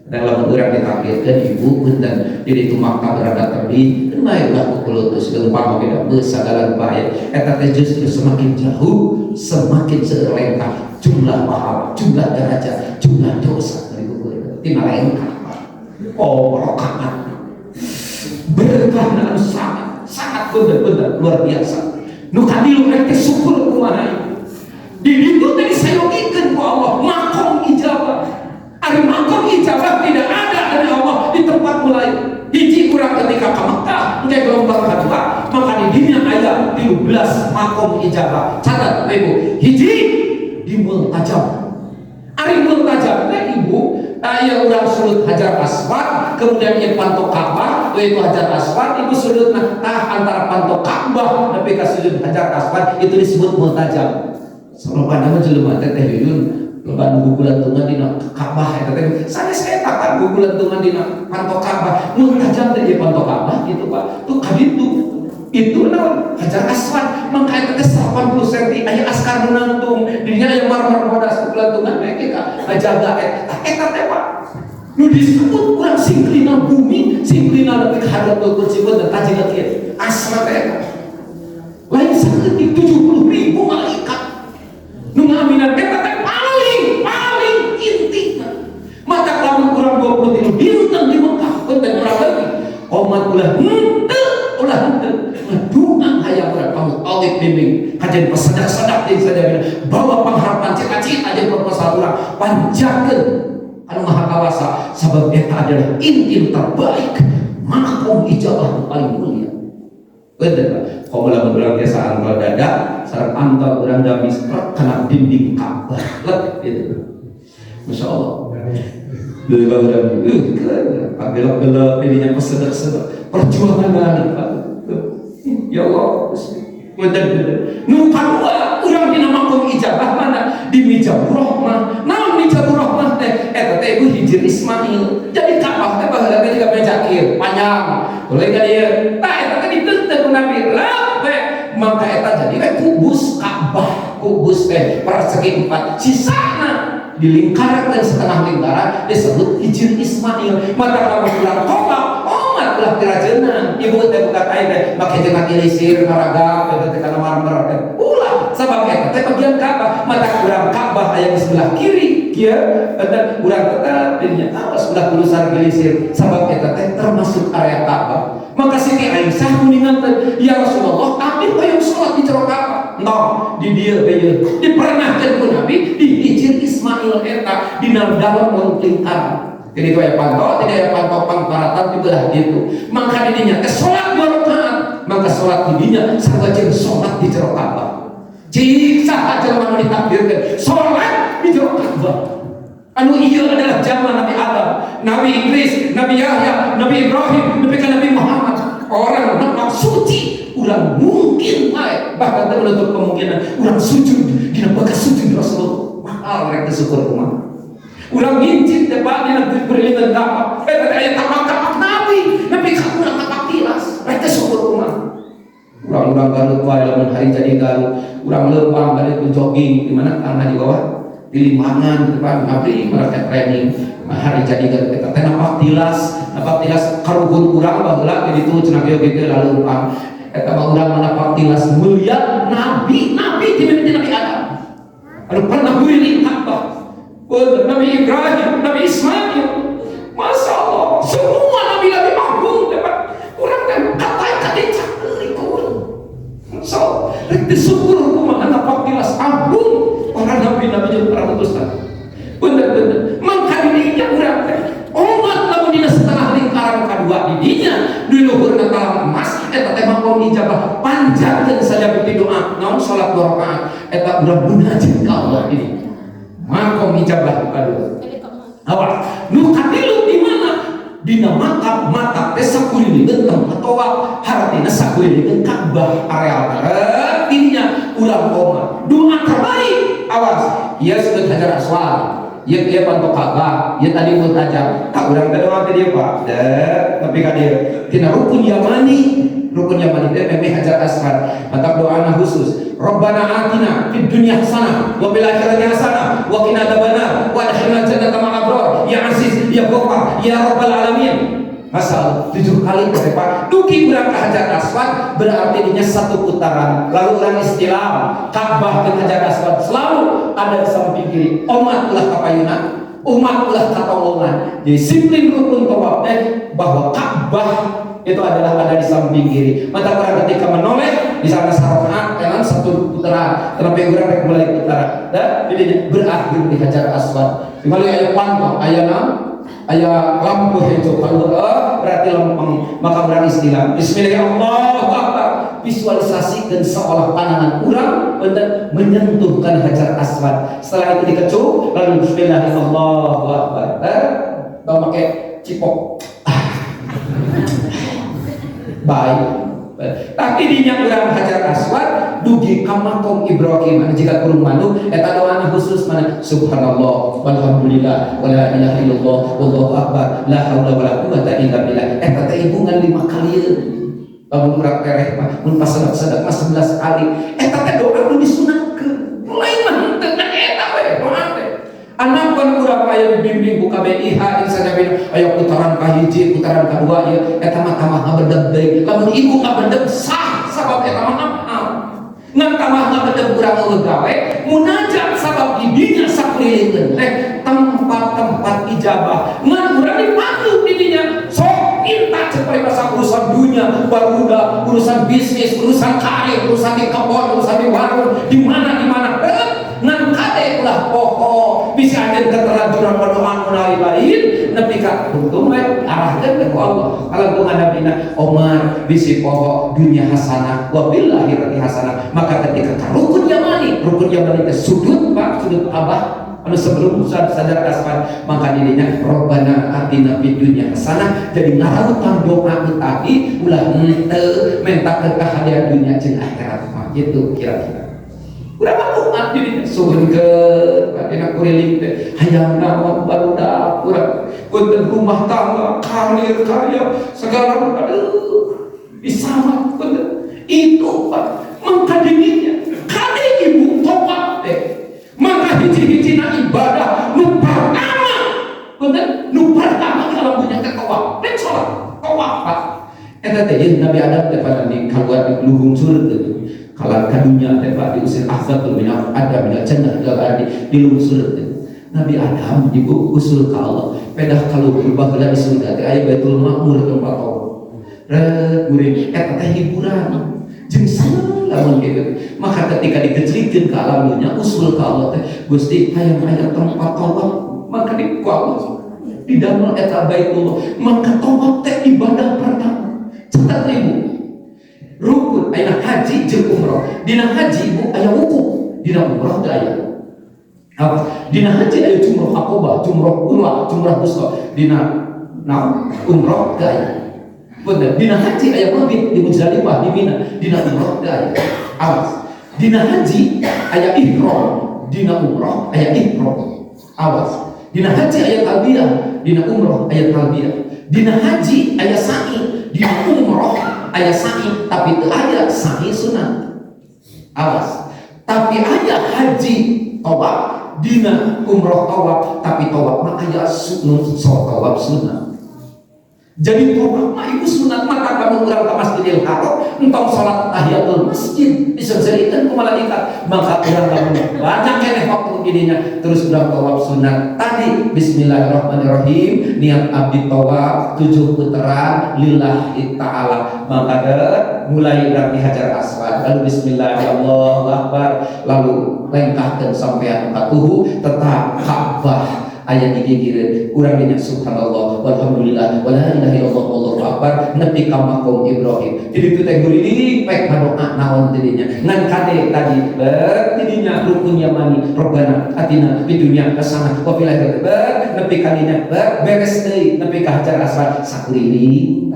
Dan lamun urang ditakdirkeun, ibu, punten, di ditu maktab rada tebih, kan bae ulah kukulutus leumpang oge da beus sagala rupa aya. Eta teh justru semakin jauh semakin seueur lengkah jumlah pahala, jumlah derajat, jumlah dosa dari tina lengkah. Oh, rakaat berkah anu sangat sangat bener-bener luar biasa. Nu katilu, rek teh syukur kumaha ieu? Di ditu teh disayogikeun ku Allah makom ijabah. Ari makom ijabah tidak ada dari Allah di tempat mulai. Hiji, kurang ketika ke Mekah, engke gelombang kedua, maka di dinya aya 13 makom ijabah. Catat, Ibu. Hiji, di Multajam. Ari Multajam teh, Ibu, aya urang sudut Hajar Aswad, kemudian ieu panto Ka'bah, itu Hajar Aswad, Ibu sudut, nah tah antara panto Ka'bah nepi ka sudut Hajar Aswad itu disebut Multajam. Loba nama jelema teh, Teh Yuyun, loba nu gugulantungan dina Ka'bah eta teh sanes eta kan, gugulantungan dina panto Ka'bah. Multajam teh ieu panto Ka'bah gitu, Pak. Tuh ka ditu itu naon, Hajar Aswad. Maka eta teh 80 cm, aya askar nu nangtung dinya, aya marmer bodas, gugulantungan we ka ngajaga eta. Eta teh, Pak, nu disebut urang singklina bumi, singklina nepi ka hadratul kursi pun dan tajina kieu asma teh. Eta lain saeutik, 70.000 malaikat nu ngaminan. Eta teh paling paling inti. Maka lamun kurang 23 dinten di Mekah, punten, kurang leuwih, komat ulah henteu, ulah henteu ngadoa hayang urang kamu tauhid bimbing kajian pesedak-sedak di saja bawa pengharapan, cita-cita jeung proposal urang panjangkeun anu maha kawasa, sabab eta adalah inti terbaik, makom ijabah nu paling mulia. Betul, Pak. Komo lamun urang biasa angkel dada, sareng angkel urang gamis truk kana dinding Ka'bah. Lek gitu. Masya Allah. Dari urang, belok-belok ininya pesedak-sedak. Perjuangan banget, Pak. Ya Allah. Betul, betul. Nu kadua, urang dina makom ijabah mana? Di Mijabur Rahmah. Naon Mijabur Rahmah teh? Eta teh, Ibu, Hijir Ismail. Jadi Ka'bah teh baheula teh jiga meja kieu, panjang. Boleh ka dieu. Tah eta teh diteuteuh ku Nabi. Lep we. Maka eta jadi we kubus Ka'bah, kubus teh persegi empat. Sisana dilingkarkan setengah lingkaran disebut Hijir Ismail. Maka lamun urang tawaf, omat ulah dirajeunang. Ibu teh buka kain teh make jeung kilisir ngaragap eta teh kana marmer teh. Ulah, sabab eta teh bagian Ka'bah. Mata urang Ka'bah aya di sebelah kiri kieu, eta urang tetep dinya awas ulah tulisan kilisir, sabab eta teh termasuk area Ka'bah. Maka Siti Aisyah kuningan teh, "Ya Rasulullah, abdi hoyong salat di jero Ka'bah." Entong, di dieu we ieu. Dipernahkeun ku Nabi di Hijir Ismail eta dina dalam lingkaran. Jadi itu aya panto, tidak aya panto pangparatan di belah gitu. Maka di dinya teh salat dua rakaat, maka salat di dinya sarua jeung salat di jero Ka'bah. Cik saha jelema nu ditakdirkeun salat di jero Ka'bah. Anu ieu adalah zaman Nabi Adam, Nabi Idris, Nabi Yahya, Nabi Ibrahim, Nabi Nabi Muhammad. Orang nampak suci, urang mungkin bae, bahkan teu menutup kemungkinan urang sujud dina bekas sujud Rasulullah. Mahal rek syukur kumaha. Urang ngincit teh, Pak, dina berlian Ka'bah. Eta teh aya tapak-tapak Nabi, nepi ka urang tapak tilas. Rek syukur kumaha. Urang-urang Garut wae lamun hari jadi Garut, urang leumpang balik itu jogging di mana tanah di bawah di Limbangan di depan ngabdi mereka training hari jadi Garut eta teh napak tilas karuhun urang baheula di ditu cenah kieu kieu lalu leumpang eta mah urang napak tilas mulia nabi nabi di mimiti Nabi Adam anu pernah guliling Ka'bah, Nabi Ibrahim, Nabi Ismail. Masya Allah, semua nabi-nabi agung dapat urang teh kata kata cakeurik ku urang. Masya Allah, rek disyukur kumaha napak tilas agung para nabi-nabi jeung para utusan. Bener-bener, mangka di dinya urang teh omat lamun dina setengah lingkaran kadua di dinya di luhurna talang emas eta teh makom ijabah, panjangkeun saja bukti doa naon salat dua rakaat eta urang munajat ka Allah ini makom ijabah kadua. Awas, nu katilu di mana? Dina makam mata teh sakulilingeun tempat tawaf, hartina sakulilingeun Ka'bah areal artinya urang koma. Doa terbaik, awas, ieu sudut Hajar Aswad. Ieu ieu panto Ka'bah, ieu tadi multajam. Ka urang teh doa teh dieu, Pak. Deh, tapi ka dieu tina rukun yamani, rukun yamani teh memeh Hajar Aswad. Maka doana khusus. Rabbana atina fid dunya hasanah wa fil akhirati hasanah wa qina adzabannar wa adkhilna jannata ma'al abrar ya aziz ya ghaffar ya rabbal alamin. Masal 7 kali teh, Pak. Dugi urang ka Hajar Aswad berarti dinya satu putaran. Lalu urang istilam Ka'bah ke Hajar Aswad selalu ada di samping kiri. Omat ulah kapayuna, umat ulah katolongan. Jadi disiplin rukun tawaf teh bahwa Ka'bah itu adalah ada di samping kiri. Maka orang ketika menoleh di sana sarakaat kanan satu putaran, tetapi orang rek mulai putaran. Dan ini berakhir di Hajar Aswad. Di mana aya panto, aya naon? Aya lampu hijau kalau berarti lempeng, maka berani istilah Bismillahirrahmanirrahim, visualisasikan seolah pandangan urang untuk menyentuhkan Hajar Aswad. Setelah itu dikecup, lalu Bismillahirrahmanirrahim, tau pakai cipok, ah. Baik, tapi dinya urang Hajar Aswad dugi ka makom Ibrahim anu jika kurung manuk eta doana khusus mana subhanallah walhamdulillah wala ilaha illallah wallahu akbar la haula wala quwata illa billah. Eta teh ibu ngan 5 kali, lamun urang tereh mah mun pas sedak-sedak mah 11 kali. Eta teh doa nu disunatkeun, lain mah henteu kan eta we doa teh. Anakan urang aya dibimbing ku KBIH Insajabina aya putaran kahiji, putaran kadua ieu eta mah tambah ngabedeg deui. Lamun ibu ngabedeg sah, sabab eta mah amal. Ngan tambah ngabedeg urang eueuh gawe munajat, sabab di dinya sakulilingeun teh tempat-tempat ijabah. Ngan urang dipandu di dinya sok minta cek paribasa urusan dunia baruda, urusan bisnis, urusan karir, urusan di kebon, urusan di warung, di mana di mana. Ngan kade ulah poho, bisa aja keterlanjuran berdoa nu lain-lain nepi ka untung we arahkeun ku Allah. Kalau ku ngadapina Omar bisi poho dunia hasanah wa bil akhirati hasanah. Maka ketika ka rukun yamani, rukun yamani teh sudut, Pak, sudut Abah anu sebelum sadar asfal, maka dirinya Robbana atina fid dunya hasanah. Jadi ngarautan doa nu tadi ulah henteu menta ke kahadean dunia jeung akhirat mah gitu kira-kira. Udah umat dirinya suhunkeun dina kuriling teh hayang naon barudak urang punten rumah tangga, karir, kaya segala, aduh bisa punten itu, Pak. Mangka dirinya kade ibu tobat teh maka hiji-hijina ibadah nu pertama, punten, nu pertama kalau punya teh tawaf dan salat tawaf, Pak. Eta teh Nabi Adam teh pada di keluar di luhung surga kalau kadunya teh, Pak, diusir ahzatul minal ada minal jannah ila ardi dilungsurkeun. Nabi Adam ibu usul ka Allah pedah kalau berubah heula di surga teh aya Baitul Makmur tempat Allah ret guring eta teh hiburan jeung seneng lamun kitu. Maka ketika dikecilkeun ke alam dunia usul ka Allah teh Gusti hayang aya tempat tawaf, maka di ku Allah didamel eta Baitullah. Maka tawaf teh ibadah pertama. Catat, ibu, rukun ayeuna haji jeung umroh. Dina haji, ibu, aya wukuf, dina umroh teu aya apa. Dina haji aya jumroh aqobah, jumroh ula, jumroh wusta. Dina naon umroh teu aya. Punten, dina haji aya mabit di Muzdalifah, di Mina, dina umroh teu aya. Awas, dina haji aya ihram, dina umroh aya ihram. Awas, dina haji aya talbiyah, dina umroh aya talbiyah. Dina haji aya sa'i, dina umroh aya sa'i tapi teu aya sa'i sunat. Awas, tapi aya haji tawaf, dina umroh tawaf, tapi tawaf mah aya sunat, tawaf sunat. Jadi tawaf mah ibu sunat. Maka kamu urang ke Masjidil Haram entong salat tahiyatul masjid disengserikan ku malaikat. Maka urang lamun banyak keneh waktu dirinya terus urang tawaf sunat tadi Bismillahirrahmanirrahim, niat abdi tawaf 7 putaran lillahi ta'ala. Maka mulai urang di Hajar Aswad lalu Bismillahirrahmanirrahim, lalu lengkahkan sampai ka tuhu tetap Ka'bah. Aya di gigireun urang dinya, subhanallah walhamdulillah wala ilaha illallah wallahu akbar, nepi ka makom Ibrahim. Jadi itu teh guriling pek ngadoa naon tidinya. Ngan kade tadi ber tidinya rukun yamani, robbana atina fid dunya hasanah wa fil akhirati, ber nepi ka dinya, ber beres deui nepi ka hajar aswad, sakuriling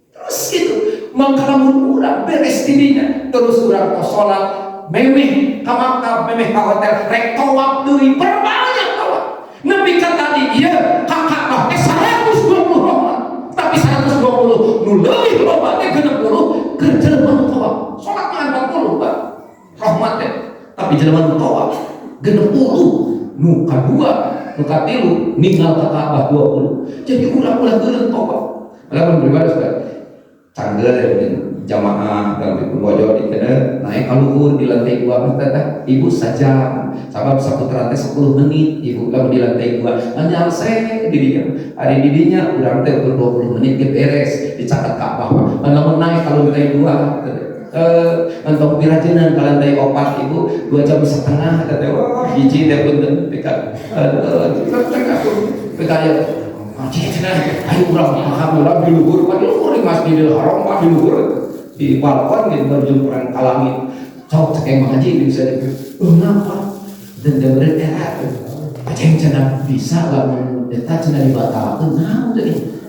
terus gitu. Maka lamun urang beres tidinya, terus urang kos salat, memeh ka maktab, memeh ka hotel, rek tawaf deui, perbanyak tawaf nepi ka tadi. Iya, kakak teh 120 rahmat, tapi 120 nu leuwih loba teh 60 keur jelema nu tawaf. Salat mah 40, Pak, rahmat teh, tapi jelema nu tawaf 60, nu kadua, nu katilu ninggal ka Ka'bah 20. Jadi urang ulah geureun tawaf. Lamun pribadi Ustaz canggel ya, jamaah dalam bojo di kena naik ka luhur di lantai 2 teh, ibu, saja sabab saputaran teh 10 menit, ibu. Lamun di lantai 2 hanya saya dirinya hari didinya urang teh ukur 20 menit ge beres dicatat Ka'bah. Lamun naik ka lantai 2, entong pirajenan ka lantai 4, ibu, 2,5 jam teh. Wah, hiji teh punten pika pika ya. Ayo urang paham, urang di luhur, di luhur di Masjidil Haram, di luhur di balkon gitu, berjumpuran ka langit. Sok cek emang haji bisa di, oh, ngapa dan dengerin era aceng cenah bisa lamun eta cenah dibatalkeun, naon teh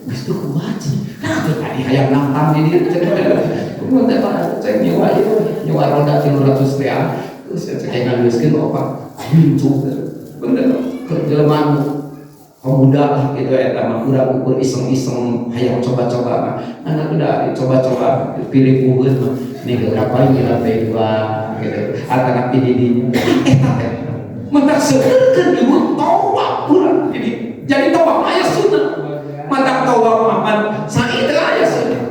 geus teu kuat cenah. Nah, teh tadi hayang nantang di dieu cenah. Kumaha teh, Pak? Cek nyewa ieu, nyewa roda 300 real. Terus cek ngaleuskeun opat. Hincuk. Bener keur jelema pemuda lah gitu, eta mah urang ukur iseng-iseng hayang coba-coba mah. Anak udah coba-coba pilih puhun mah nih, berapa di lantai 2 gitu atau di didinya eta teh matak seukeun, ibu, tawaf urang. Jadi tawaf aya sunnah. Matak tawaf mah sa'i teh aya sunnah.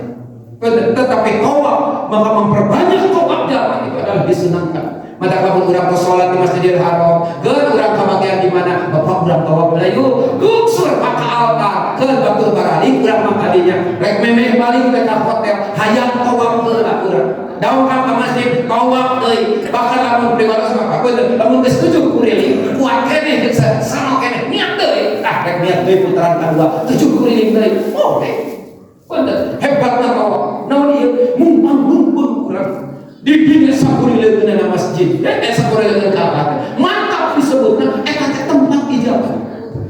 Tetapi tawaf, maka memperbanyak tawaf jamaah itu adalah disunahkan. Maka lamun urang ke sholat di Masjidil Haram, ke urang kabagian di mana, bapak, urang tawaf melayu, luksur maka altar, ke batur baralik urang maka dinya, rek memeh balik ke hotel, hayang tawaf heula urang. Daun ka masjid, tawaf deui. Bahkan lamun pribados mah punten, lamun geus tujuh kuriling, kuat keneh geus sama keneh, niat deui. Ah, rek niat deui putaran kedua, tujuh kuriling deui. Oh, deh. Punten, hebatna tawaf. Naon ieu? Mumpang-mumpung urang di dinya sakurileungeunna masjid, sakurileungeun Ka'bah. Mantap disebutna eta teh tempat ijabah.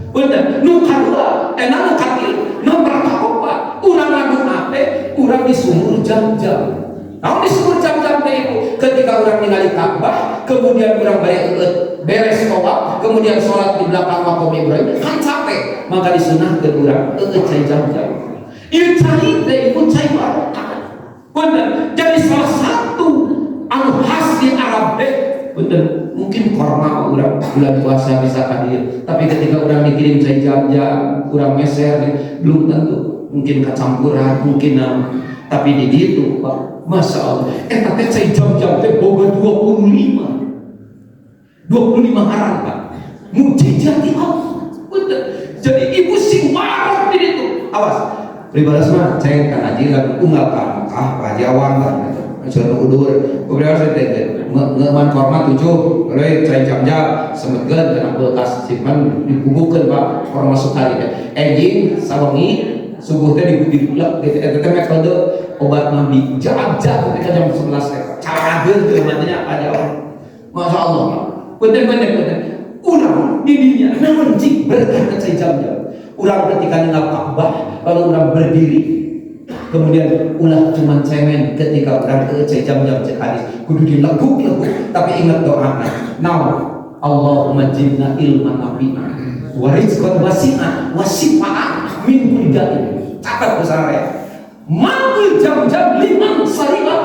Punten, nu kadua, nu katilu, nomor kaopat, urang ngadoa teh urang di sumur Jam-Jam. Naon di sumur Jam-Jam teh, ibu? Ketika urang ningali Ka'bah, kemudian urang bari beres tawaf, kemudian sholat di belakang makom Ibrahim, kan capek, maka disunahkeun urang eueut cai Jam-Jam. Ieu cai teh, ibu, cai barokah. Punten, jadi salah satu anu khas di Arab teh, punten, mungkin korma urang bulan puasa bisa hadir, tapi ketika urang dikirim cai Jam-Jam, urang meser belum tentu, mungkin kecampuran, mungkin naon. Tapi di ditu, Pak, Masya Allah, eta teh cai Jam-Jam teh boga 25 25 ngaran, Pak, mujizat di Allah. Punten. Jadi ibu sing warok di ditu. Awas, pribados mah ceng kan haji kan unggal ka Mekah, Pak Haji Awang kan sudah udur beberapa teh ngeman korma 7, lalu cai Jam-Jam semetkeun kana kulkas, simpan, dibubukeun, Pak, korma sukari teh. Enjing sawengi subuh teh digulek gitu. Eta teh metode obat nabi jam-jam ketika jam 11 teh carageun teh namanya Pak Haji Awang. Masya Allah, punten, punten, punten, urang didinya naon cik berkah cai Jam-Jam. Urang ketika ninggal Ka'bah, lalu urang berdiri, kemudian ulah cuman cemen ketika urang ke cai Jam-Jam, cek hadis kudu dileguk-leguk, tapi ingat doa naon? Allahumma zidna ilman nafi'a wa rizqan wasi'a wa syifaan min kulli da'in. Catat besar ya, maul Jam-Jam liman syariba.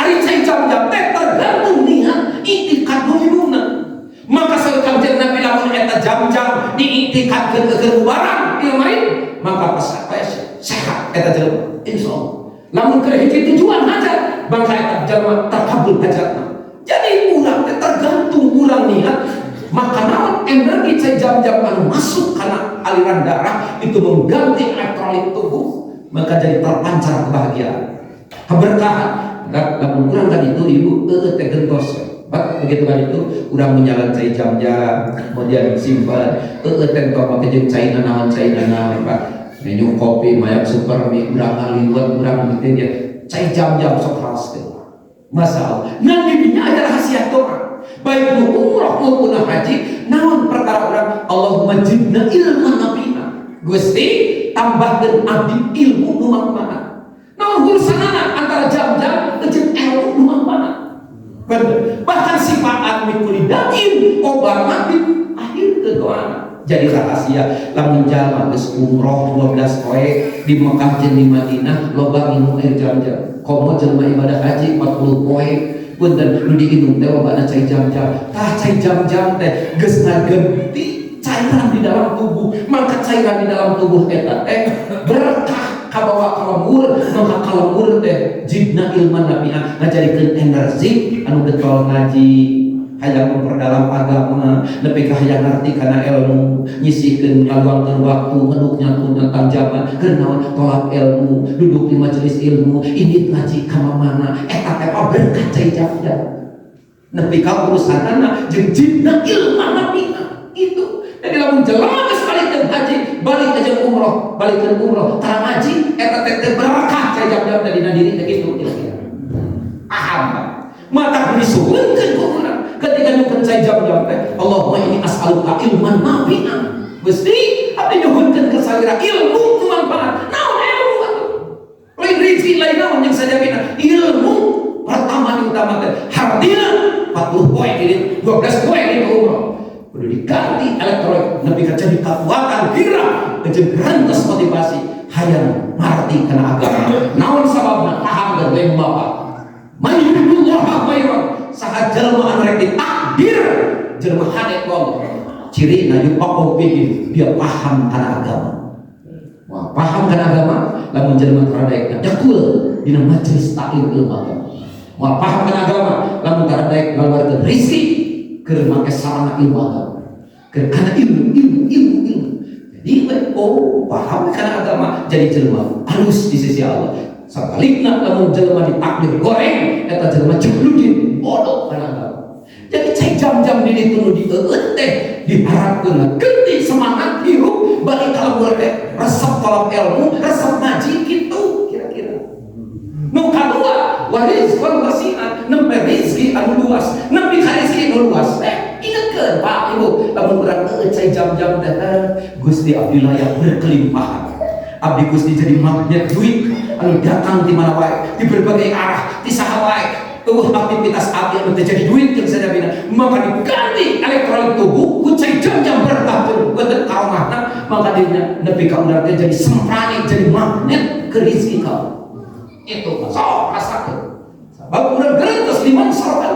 Ari cai Jam-Jam teh tergantung niat itikad nu minumna. Maka saur Kanjeng Nabi, lamun eta Jam-Jam diitikadkeun keur bubaran ieu main, maka pas sehat eta jelema, insyaallah. Lamun keur hiji tujuan hajat, maka eta jelema terkabul hajatna. Jadi urang teh tergantung urang niat. Maka naon energi cai Jam-Jam anu masuk karena aliran darah itu mengganti elektrolit tubuh, maka jadi terpancar kebahagiaan, keberkahan. Lamun urang kan itu, ibu, teh gentos. Pak, begitu kan itu urang menjalan cai jam-jam kemudian simpan teh tong make jeung cai naon cai naon, Pak, minum kopi mayak super mie urang ngaliwet urang gitu dia cai jam-jam sok keras teh. Masya Allah. Ngan didinya ada rahasia doa. Baik nu umroh maupun haji, naon perkara urang Allahumma zidna ilman nafi'a. Gusti tambahkeun abdi ilmu nu manfaat. Naon urusanana antara jam-jam jeung ilmu nu manfaat? Bener. Bahkan syifaan min kulli da'in obat mati akhir ke doa. Jadi rahasia lamun jalma geus umroh 12 poe di Mekah jeung di Madinah loba minum air jam-jam. Komo jelema ibadah haji 40 poe, punten, nu diinum teh lobana cai jam-jam. Tah, cai jam-jam teh geus ngagenti cairan di dalam tubuh, maka cairan di dalam tubuh eta teh berkah kabawa ka lembur, maka ka lembur teh zidna ilman nafi'a, ngajadikeun energi anu getol ngaji, hayang memperdalam agama, nepi ka hayang ngerti kana ilmu, nyisihkeun, ngaluangkeun waktu ngeduk nyangkut tentang zaman keur naon, tolak ilmu, duduk di majelis ilmu, ini ngaji ka mana eta teh berkah cai jam-jam nepi ka urusanana jeung zidna ilman nafi'a itu. Jadi lamun jelema geus balik ke haji, balik ke umroh, balik ke umroh tara ngaji, eta teh teh berkah cai jam-jam teh dina diri teh kitu kira-kira. Paham, Pak? Mata disuhunkeun ku urang ketika nyuhunkeun cai jam-jam teh, Allahumma inni as'aluka ilman nafi'an. Gusti, abdi nyuhunkeun ka salira ilmu nu manfaat. Naon ilmu atuh? Lain rezeki, lain naon yang sajabina, ilmu pertama diutamakan. Hartina 40 poe ini, 12 poe ini umroh kudu diganti elektronik nepi ka jadi kekuatan gerak jeung grantes motivasi hayang ngarti kana agama. Naon sababna? Paham geus we bapak, man yuridullah khairan, saha jalma anu rek ditakdir jelema hade ku Allah, cirina yufaqqih fiddin, dia paham kana agama. Wah, paham kana agama lamun jelema tara daek dakul dina majelis taklim ilmu agama. Wah, paham kana agama lamun tara daek ngaluarkeun rezeki keur make sarana ilmu agama, keur kana ilmu, ilmu, ilmu, ilmu. Jadi oh, paham kana agama jadi jelema halus di sisi Allah. Sabalikna lamun jelema ditakdir goreng, eta jelema jebludin, bodoh kana agama. Jadi cai jam-jam di ditu nu dieueut teh diharapkeun ganti semangat hirup balik ka lembur teh resep tolak ilmu, resep ngaji gitu kira-kira. Nu kadua, wa rizqan wasi'an, nempe rezeki anu luas, nempi ka rezeki anu luas. Ingetkeun Pak, Ibu, lamun urang eueut cai jam-jam teh, Gusti abdi layak berkelimpahan. Abdi Gusti jadi magnet duit anu datang di mana wae, di berbagai arah, di saha wae. Eueuh aktivitas abdi anu teu jadi duit jeung sajabina, maka diganti elektronik tubuh ku cai jam-jam berkah jeung beuteung karomahna, maka dirinya nepi ka urang teh jadi semprani, jadi magnet ke rezeki kau. Itu sok rasakeun. Sabab urang gerentes di masyarakat.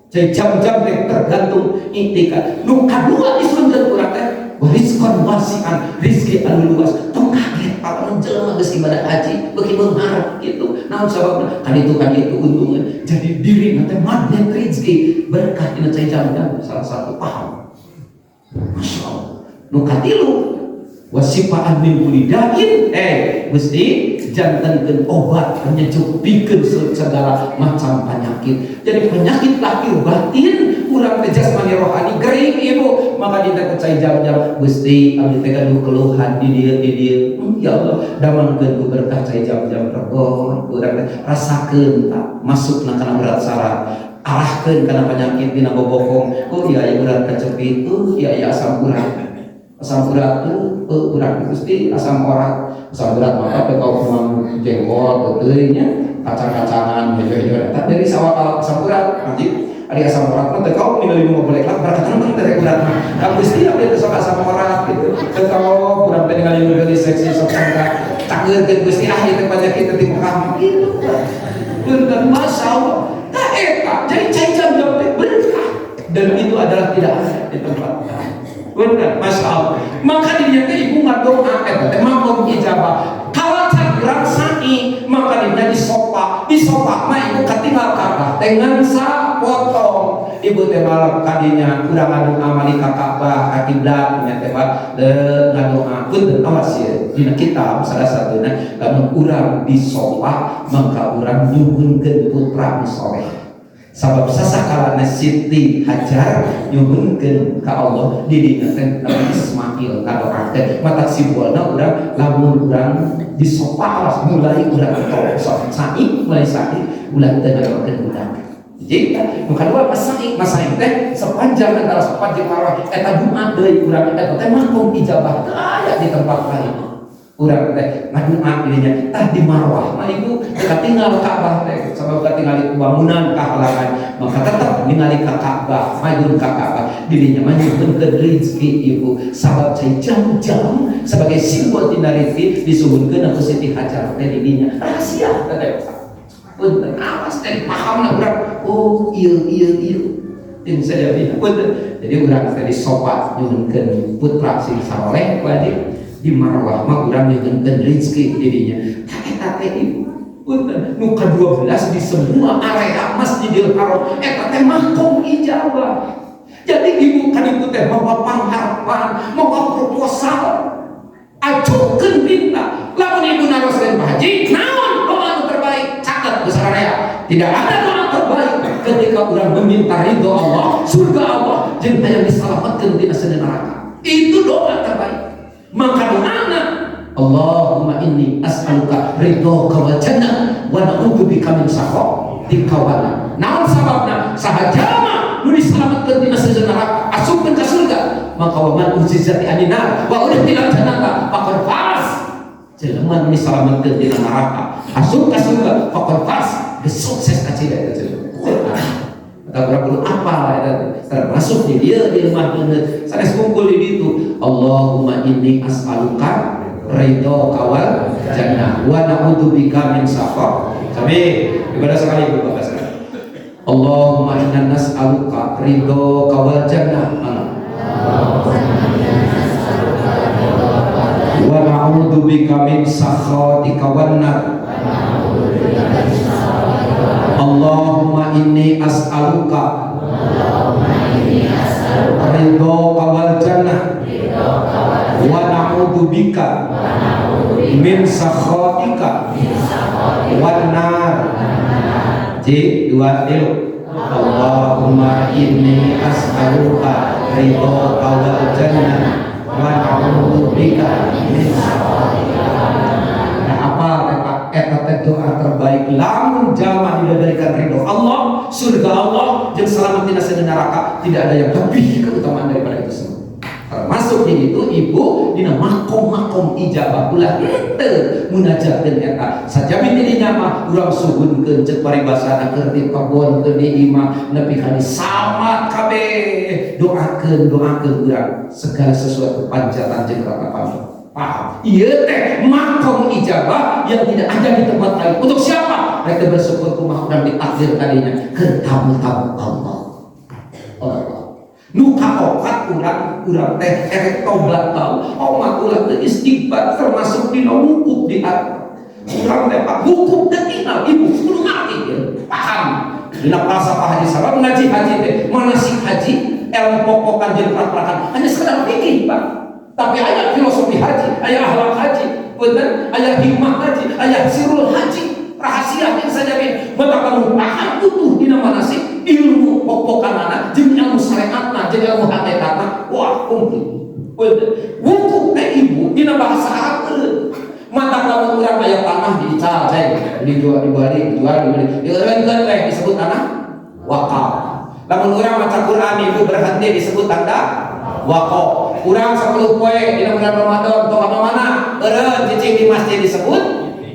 Jadi jam-jam teh tergantung itikad. Nu kadua disunkeun urang teh wa rizqan wasi'an, rizki anu luas. Tong kaget lamun jelema geus ibadah haji beuki beunghar gitu. Naon sababna? Kan itu untungnya. Jadi diri nanti magnet rezeki berkah dina cai jam-jam salah satu paham. Masya Allah. Nu katilu, wa syifaan min kulli da'in, Gusti jantenkeun obat penyejuk pikeun segala macam penyakit. Jadi penyakit lahir batin urang teh, jasmani rohani gering ibu, maka dina cai jam-jam, Gusti abdi teh gaduh keluhan di dieu di dieu. Ya Allah, damangkeun ku berkah cai jam-jam regot urang teh, rasakeun tak masukna kana urat saraf, arahkeun kana penyakit dina bobokong. Oh iya ya, urat kecepit, oh iya ya, asam urat, asam urat tuh urat Gusti, asam urat, asam urat maka teu kau jengkol teuing nya, kacang-kacangan hejo-hejo eta dari sawal asam urat. Anjing ari asam urat mah teu kau ningali nu boleh lah berkatan mah teh urat mah ka Gusti abdi teh sok asam urat gitu, teu kau urang teh ningali nu geulis seksi sok sangka cageurkeun Gusti, ah ieu teh penyakit teh di Mekah gitu. Punten, Masya Allah. Tah eta jadi cai jam-jam teh berkah dan itu adalah tidak ada di tempat. Benar, Masya Allah. Maka dirinya teh ibu ngadoa eta teh mampu ijabah. Kalau urang sa'i, maka dirinya disopa, disopa mah ibu katinggal Ka'bah teh ngan sapotong. Ibu teh malam kadinya urang ngadoa mali ka Ka'bah, ka kiblat nya teh Pak, ngadoa. Punten, awas ya, dina kitab salah satuna lamun urang disopa maka urang nyuhunkeun putra nu soleh. Sabab sasakalana Siti Hajar nyuhunkeun ka Allah, di dinya teh Nabi Ismail kadoakeun. Matak simbolna urang lamun urang di Sofa, awas, mulai urang sok sa'i, mulai sa'i ulah teu ngadoakeun budak. Jadi nu kadua pas sa'i, mas sa'i teh sepanjang antara Sofa jeung Marwah eta doa deui urang, eta teh makom ijabah, teu aya di tempat lain. Urang teh ngadoa dirinya tah di Marwah mah, Ibu, teu katinggal Ka'bah teh, sabab katingali bangunan kahalangan, maka tetap ningali ka Ka'bah, mayun ka Ka'bah, dirinya mah nyuhunkeun rezeki, Ibu, sabab cai Jam-Jam sebagai simbol tina rezeki disuhunkeun ku Siti Hajar teh di dinya, rahasia teh. Punten, awas teh pahamna urang. Oh, iya iya iya, tim saya punten. Jadi urang teh di Sofa nyuhunkeun putra sing saleh, wajib di Marwah mah urang nyuhunkeun rezeki dirinya. Tah eta teh, Ibu, punten, nu ka-12 di semua area Masjidil Haram eta teh makom ijabah. Jadi Ibu kan itu teh mawa pangharapan, mawa proposal, ajukeun, minta. Lamun Ibu naros Pak Haji, naon doa nu terbaik? Catat besar area, tidak ada doa terbaik ketika orang meminta ridho Allah, surga Allah, jeung hayang diselamatkeun tina seuneu neraka. Itu doa terbaik. Maka doana Allahumma inni as'aluka ridhoka wal jannah wa na'udzubika min sakhatika wan nar. Naon sababna? Saha jalma nu diselamatkeun tina seuneu neraka, asupkeun ka surga, maka wa man zuhziha 'anin nar wa udkhila jannata faqad faz. Jelema nu diselamatkeun tina neraka, asup ka surga, faqad faz, geus sukses kacida eta jelema. Atau urang kudu apal eta, termasuk di dieu di lemah beungeut sanes kumpul di ditu. Allahumma inni as'aluka ridhoka wal jannah wa na'udzubika min sakhat. Kami ibadah sekali, Ibu Bapak sekalian. Allahumma inna nas'aluka ridhoka wal jannah. Mana? Wa na'udzubika min sakhatika wan nar. Allahumma inni as'aluka ridhoka wal jannah wa na'udzubika min sakhatika wan nar. J dua tilu. Allahumma inni as'aluka ridhoka wal jannah wa na'udzubika min sakhatika. Nah, apa eta teh doa terbaik lamun jalma diberikan ridho Allah, surga Allah, jeung selamat tina seuneu neraka, tidak ada yang lebih keutamaan daripada itu semua. Termasuk di itu, Ibu, dina makom-makom ijabah, ulah henteu munajatkeun eta. Sajami ti dinya mah urang suhunkeun, ceuk paribasana keur di kebon, keur di imah, nepi ka di samat kabeh doakeun, doakeun urang segala sesuatu panjatan jeung ratapan. Paham? Ieu teh makom ijabah yang tidak ada di tempat lain. Untuk siapa? Mereka bersyukur kumaha urang ditakdir tadinya ke tamu-tamu Allah. Allah. Nu kaopat, urang urang teh erek tobat tau. Omat ulah teh istighfar, termasuk dina wukuf di Arafah. Urang teh, Pak, wukuf teh tinggal, Ibu kudu ngarti ya. Paham. Dina falsafah haji, sabab ngaji haji teh manasik haji, ilmu pokokan jeung prak-prakan hanya sekedar fikih, Pak. Tapi aya filosofi haji, aya akhlak haji, punten, aya hikmah haji, aya sirul haji, rahasia yang saja. Maka kamu paham utuh dina manasik, ilmu pokokanana jeung ilmu syariatna jeung ilmu hakikatna, wah, komplit. Punten. Wukuf teh, Ibu, dina bahasa Arab eureun. Mata lamun urang aya tanah diical, cai, dijual, dibeli, dijual, dibeli. Dieureunkeun teh disebut tanah wakaf. Lamun urang maca Quran, Ibu, berhenti disebut tanda waqaf. Urang 10 poe dina bulan Ramadan tong ka mana, eureun cicing di masjid disebut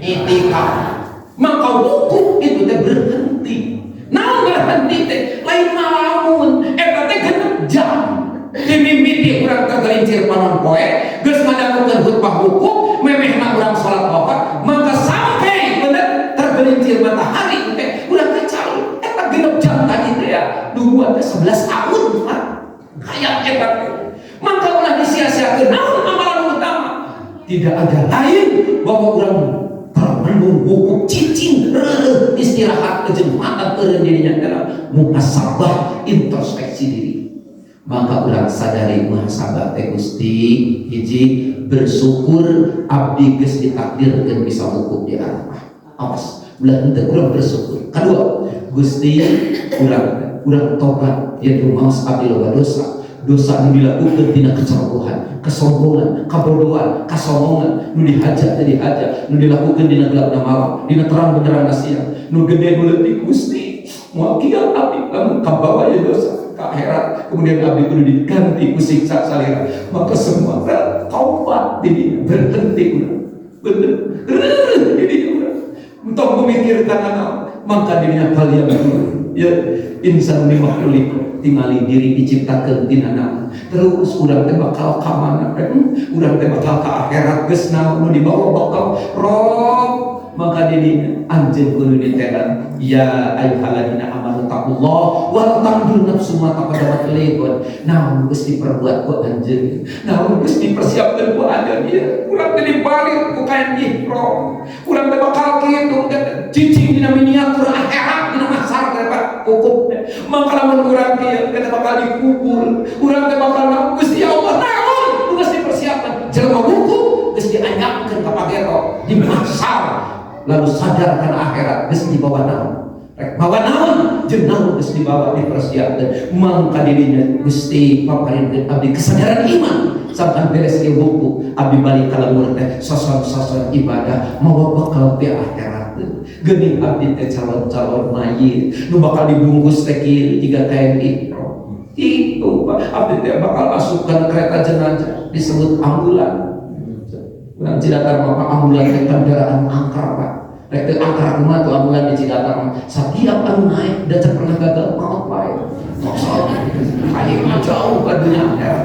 itikaf. Maka wukuf itu teh berhenti. Naon berhenti teh? Lain ngalamun, eta teh 6 jam. Dimimiti urang tergelincir panon poe, geus ngadangukeun khutbah wukuf, memehna urang salat wafat, maka sampai bener tergelincir matahari teh urang teh cari eta 6 jam tadi teh ya, dua teh 11 tahun, Pak. Kayak eta teh. Maka ulah disia-siakeun. Naon amalan utama? Tidak ada lain bahwa urang termenung wukuf, cicing reureuh, istirahat jeung mata eureun dirinya dalam muhasabah, introspeksi diri. Maka urang sadari muhasabah teh, Gusti, hiji, bersyukur abdi geus ditakdirkeun bisa wukuf di Arafah. Awas ulah henteu kurang bersyukur. Kedua, Gusti, urang urang tobat yen rumaos abdi loba dosa, dosa nu dilakukeun tina kecerobohan, kesombongan, kabodohan, kasongongan, nu dihaja teu dihaja, nu dilakukeun dina gelapna malam, dina terang benderangna siang, nu gede nu leutik. Gusti, moal kiat abdi lamun kabawa ya dosa ke akhirat, kemudian abdi kudu diganti ku siksa salira. Maka semua taubat di berhenti urang, bener di urang untuk memikirkan anak. Maka dirinya kalian ya insan lima khuliqa, tingali diri diciptakan tina naon, terus urang teh bakal ka mana, urang teh bakal ka akhirat, geus naon nu dibawa bakal rob. Maka dirinya anjeun kudu ditelan, ya ayyuhalladzina amanu taqullah wal tanzur nafsum ma taqaddamat lighad. Naon geus diperbuat ku anjeun, naon geus dipersiapkeun ku anjeun? Ieu urang teh dibalik ku kain ihram, urang teh bakal kitu, cicing dina miniatur akhirat, dina mahsyar teh, Pak, kukup. Maka lamun urang kieu teh bakal dikubur, urang teh bakal naon? Gusti Allah, naon geus dipersiapkan? Jelema wukuf geus dianyapkeun ka pagero di mahsyar, lalu sadarkan akhirat geus dibawa naon, rek bawa naon jeung naon geus dibawa dipersiapkan. Mangka dirinya Gusti paparinkeun abdi kesadaran iman sampai beres ieu buku, abdi balik ka lembur teh soson-soson ibadah mawa bekal ti akhirat. Geuning abdi teh calon-calon mayit nu bakal dibungkus teh kieu jiga kain ihram itu, Pak. Abdi teh bakal masukkan kereta jenazah disebut ambulan. Urang Cidatar mah, Pak, ambulan teh kendaraan angker, Pak. Rek teu angker kumaha tuh ambulan di Cidatar mah. Setiap anu naik da can pernah gagal, maot wae. Masa aing jauh ke dunia akhirat.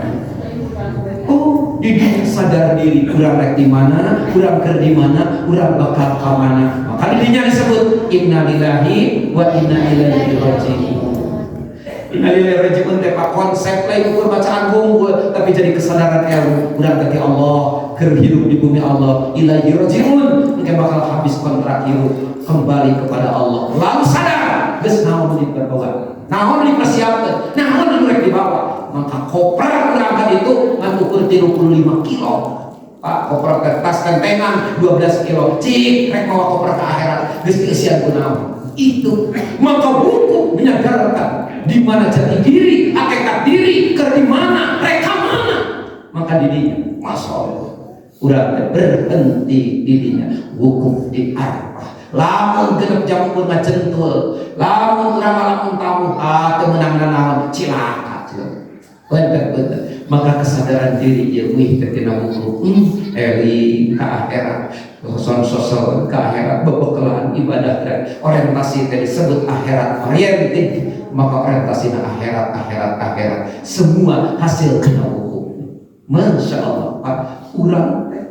Oh, di dunia sadar diri urang rek di mana, urang keur di mana, urang bakal ka mana. Maka di dinya disebut innalillahi wa inna ilaihi raji'un. Innalillahi raji'un teh, Pak, konsep lain ukur bacaan wungkul, tapi jadi kesadaran ilmu urang teh Allah, keur hidup di bumi Allah, ilaihi raji'un, engke bakal habis kontrak hidup, kembali kepada Allah. Lalu sadar geus naon nu diperbawa, naon nu dipersiapkeun, naon nu rek dibawa. Maka koper urang ka ditu ngan ukur 35 kilo, Pak. Koper kertas tentengan 12 kilo, cik rek mawa koper ke akhirat geus dieusian ku naon itu. Maka buku menyadarkan di mana jati diri, hakikat diri, ke di mana, rek ka mana. Maka dirinya, masya Allah, urang teh berhenti dirinya wukuf di Arafah. Lamun genep jam pun ngacentul, lamun urang lamun tamu, ah teu meunang naon, cilaka, cilaka. Bener bener. Maka kesadaran diri ya wih teh tina wukuf, eling ka akhirat, sosok ke akhirat, bebekalan ibadah teh orientasi teh disebut akhirat oriented. Maka orientasi akhirat, akhirat, akhirat, semua hasil kena wukuf. Masya Allah, Pak, urang teh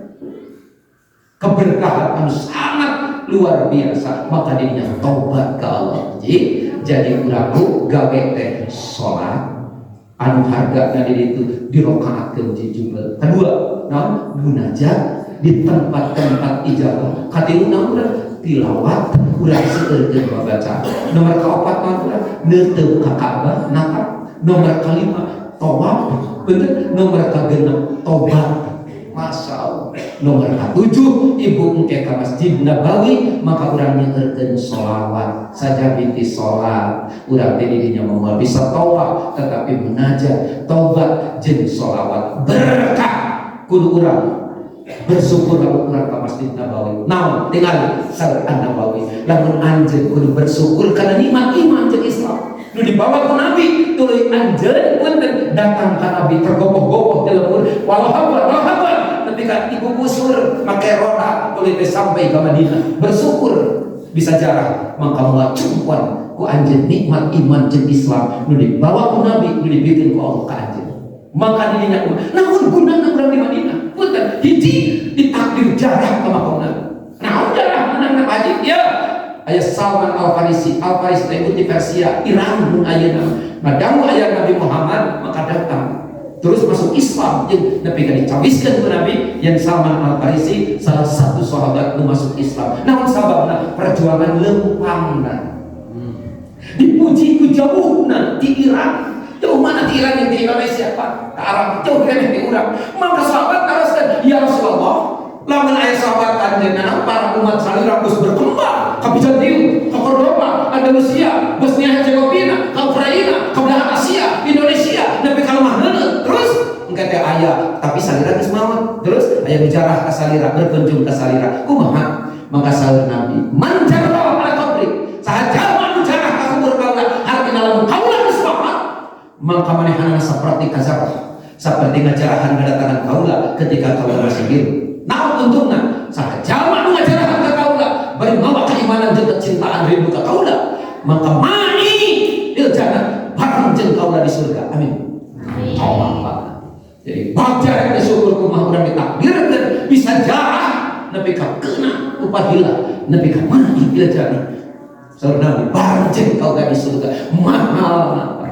keberkahan anu sangat luar biasa. Maka dirinya taubat ke Allah. Jadi urang gawe teh sholat anu harga dari itu dirokaatkeun di jumlah kedua naon, munajat di tempat-tempat ijabah, katilu naon, urang tilawat, urang seueurkeun mabaca, nomor kaopat naon, urang neuteup ka Ka'bah natap, nomor kalima tawaf, bener, nomor kagenep tobat. Masya Allah. Nomor ketujuh, ibu engke ka Masjid Nabawi, maka urang nyeurkeun sholawat saja binti sholat. Urang teh dirinya mau bisa tawaf, tetapi munajat, tobat jeung sholawat berkah. Kudu urang bersyukur lamun urang ka Masjid Nabawi. Naon tinggal sal An Nabawi. Lamun anjeun kudu bersyukur karena nikmat iman jeung Islam nu dibawa ku Nabi, tuluy anjeun punten datang ka Nabi tergopoh-gopoh di lembur, walau habar, walau habar, nepi ka digugusur make roda, tuluy teh sampai ke Madinah. Bersyukur bisa jarah, maka moal cumpuan ku anjeun nikmat iman jeung Islam nu dibawa ku Nabi, nu dibikeun ku Allah ka anjeun. Maka dirinya namun gunana urang di Madinah, punten, hiji ditakdir jarah ke makam Nabi. Naon jarah menang haji ya? Aya Salman Al Farisi. Al Farisi itu di Persia, Iran mun ayeuna. Ngadangu aya Nabi Muhammad, maka datang terus masuk Islam jeung nepi ka dicawiskeun ku Nabi. Yang Salman Al Farisi salah satu sahabat nu masuk Islam. Naon sababna? Perjuangan lempangna dipuji ku jauhna di Iran. Jauh mana di Iran yang di Indonesia, Pak, ke Arab jauh keneh di urang. Maka sahabat naroskeun, ya Rasulullah, lamun aya sahabat anjeunna, para umat salira geus berkembang ka Bizantium, ka Cordoba, Andalusia, Bosnia Herzegovina, ka Ukraina, ka belahan Asia, Indonesia, nepi ka lemah neuneu. Terus engke teh aya, tapi salira geus maot. Terus aya nu jarah ka salira, berkunjung ka salira. Kumaha? Maka saur Nabi, "Man jarra ala qabri." Saha jalma nu jarah ka kubur kaula, hartina lamun kaula geus wafat, maka manehanna saperti kazarah, seperti ngajarahan kedatangan kaula ketika kaula masih hidup. Naon untungna? Saha jalma nu ngajarahan ka kaula bari mawa keimanan jeung kecintaan rindu ka kaula, maka ma'i fil jannah, bareng jeung kaula di surga. Amin. Coba, Pak. Jadi bagja rek syukur kumaha urang ditakdirkeun bisa jarah nepi ka kena upahila nepi ka ma'i fil jannah. Saur Nabi, bareng jeung kaula di surga. Mahal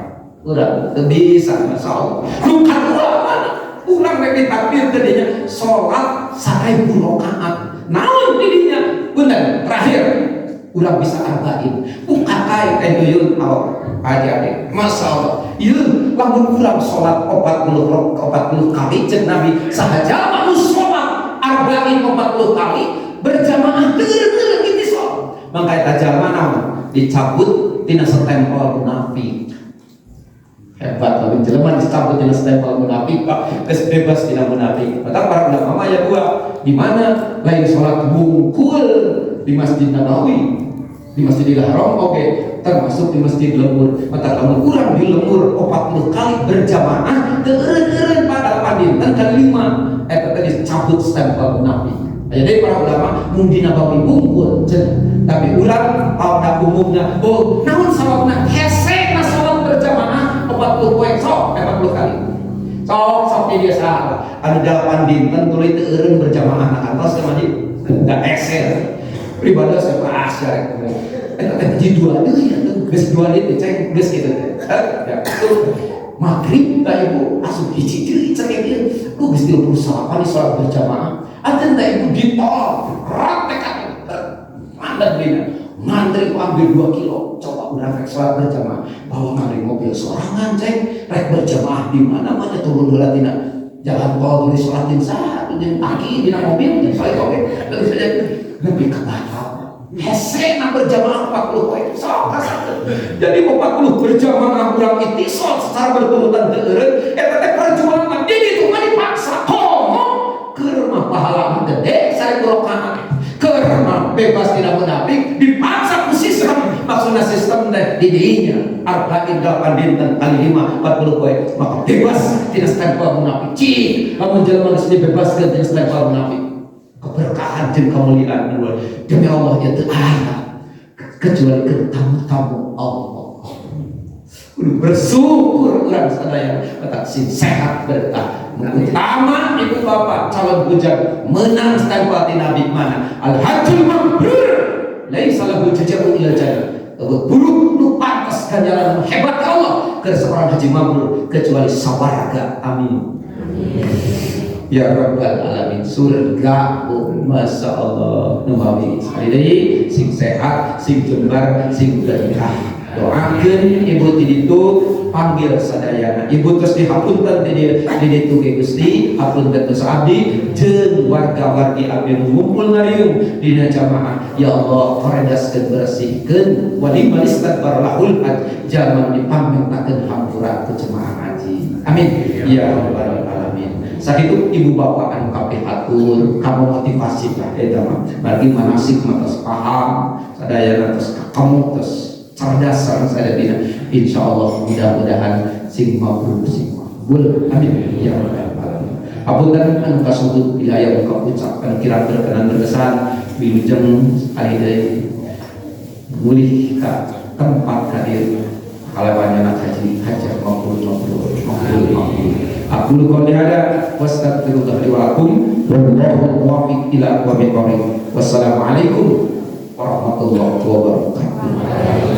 urang teu bisa, masya Allah. Nu kadua mana? Urang rek ditakdirkeun dinya salat 1000 rakaat. Naon di dinya? Punten, terakhir urang bisa arba'in. Ukakai teh duyun awak aja adik. Masya Allah. Ieu lamun urang salat 40 40 kali, cek Nabi, saha jalma nu salat arba'in 40 kali berjamaah teu itisol. Maka eta jalma naon? Dicabut tina stempel munafik. Hebat lamun jelema dicabut tina stempel munafik, Pak, geus bebas tina munafik. Maka para ulama mah aya dua, di mana lain salat wungkul di Masjid Nabawi, di Masjidil Haram, oke, termasuk di Masjid Lembur. Maka lamun urang di lembur 40 kali berjamaah teu eureun-eureun pada dinten kali 5, eta teh dicabut stempel munafik. Jadi para ulama mun di Nabawi wungkul cenah. Tapi urang pada umumnya, oh, naon sawabna? Hese na salat berjamaah 40 poe, sok 40 kali. Sok sok di dia salah. Anu 8 dinten tuluy teu eureun berjamaah na kantos ke masjid. Da hese. Beribadah saya bahas ya. Eta teh hiji dua deui atuh, geus dua deui teh ceng geus kitu teh. Ya, tuh maghrib tah ibu asup hiji deui cek ieu. Lu geus 38 salat berjamaah. Atuh teh ibu di tol, rat teh mandan dina. Ngantri ku hampir 2 kilo. Coba urang rek salat berjamaah, bawa ngantri mobil sorangan ceng, rek berjamaah di mana-mana turun heula tina jalan tol tuluy salatin saha jeung aki dina mobil jeung salat oge. Terus saja nepi ka batal. Hese na berjamaah 40 poe. Sok rasakeun. Jadi 40 berjamaah urang itisol secara berturutan teu eureun, eta teh perjuangan. Di ditu mah dipaksa komo keur mah pahala mah gede 1000 rakaat. Keur mah bebas tidak munafik, dipaksa ku sistem. Maksudna sistem teh di dinya arba'in 8 dinten kali 5 40 poe, maka bebas tina stempel munafik. Cik, lamun jelema geus dibebaskeun tina stempel munafik, keberkahan jeung kemuliaan demi Allah ya teu aya kecuali ke tamu-tamu Allah. Kudu bersyukur urang sadaya tetap sing sehat berkah. Utama ibu bapak calon bujang menang stempel ti Nabi mana? Al hajjul mabrur laisa lahu jazaa'un illa jannah. Buruk nu pantas ganjaran hebat Allah ke seorang haji mabrur kecuali sawarga. Amin. Ya Rabbal Alamin, surga, oh, Masya Allah. Numawi sekali deui sing sehat, sing jembar, sing berkah. Doakeun ibu ti ditu, panggil sadayana ibu, terus dihapunten ti dieu di ditu ge. Gusti, hapunten dosa abdi jeung warga-wargi abdi nu ngumpul ngariung dina jamaah. Ya Allah, koredaskeun, bersihkeun wali istadbar lahul haj, jalma dipangmentakeun hampura ku jemaah haji. Amin ya Rabbal Alamin. Sakitu ibu bapak anu kapihatur, kamu motivasi lah eta mah. Bagi manasik mah tos paham, sadayana tos kamu tos cerdas sareng sadayana. Insyaallah mudah-mudahan sing mabrur sing makbul. Amin ya Rabbal Alamin. Hapunten anu kasebut bila aya ungkap ucap anu kirang berkenan berkesan. Wilujeng sekali deui mulih ka tempat hadir halamannya anak haji hajar mabrur mabrur mabrur mabrur. Aqulu qouli hadza wastaghfirullah li wa lakum, wallahu muwaffiq ila aqwamit thoriq. Wassalamualaikum warahmatullahi wabarakatuh.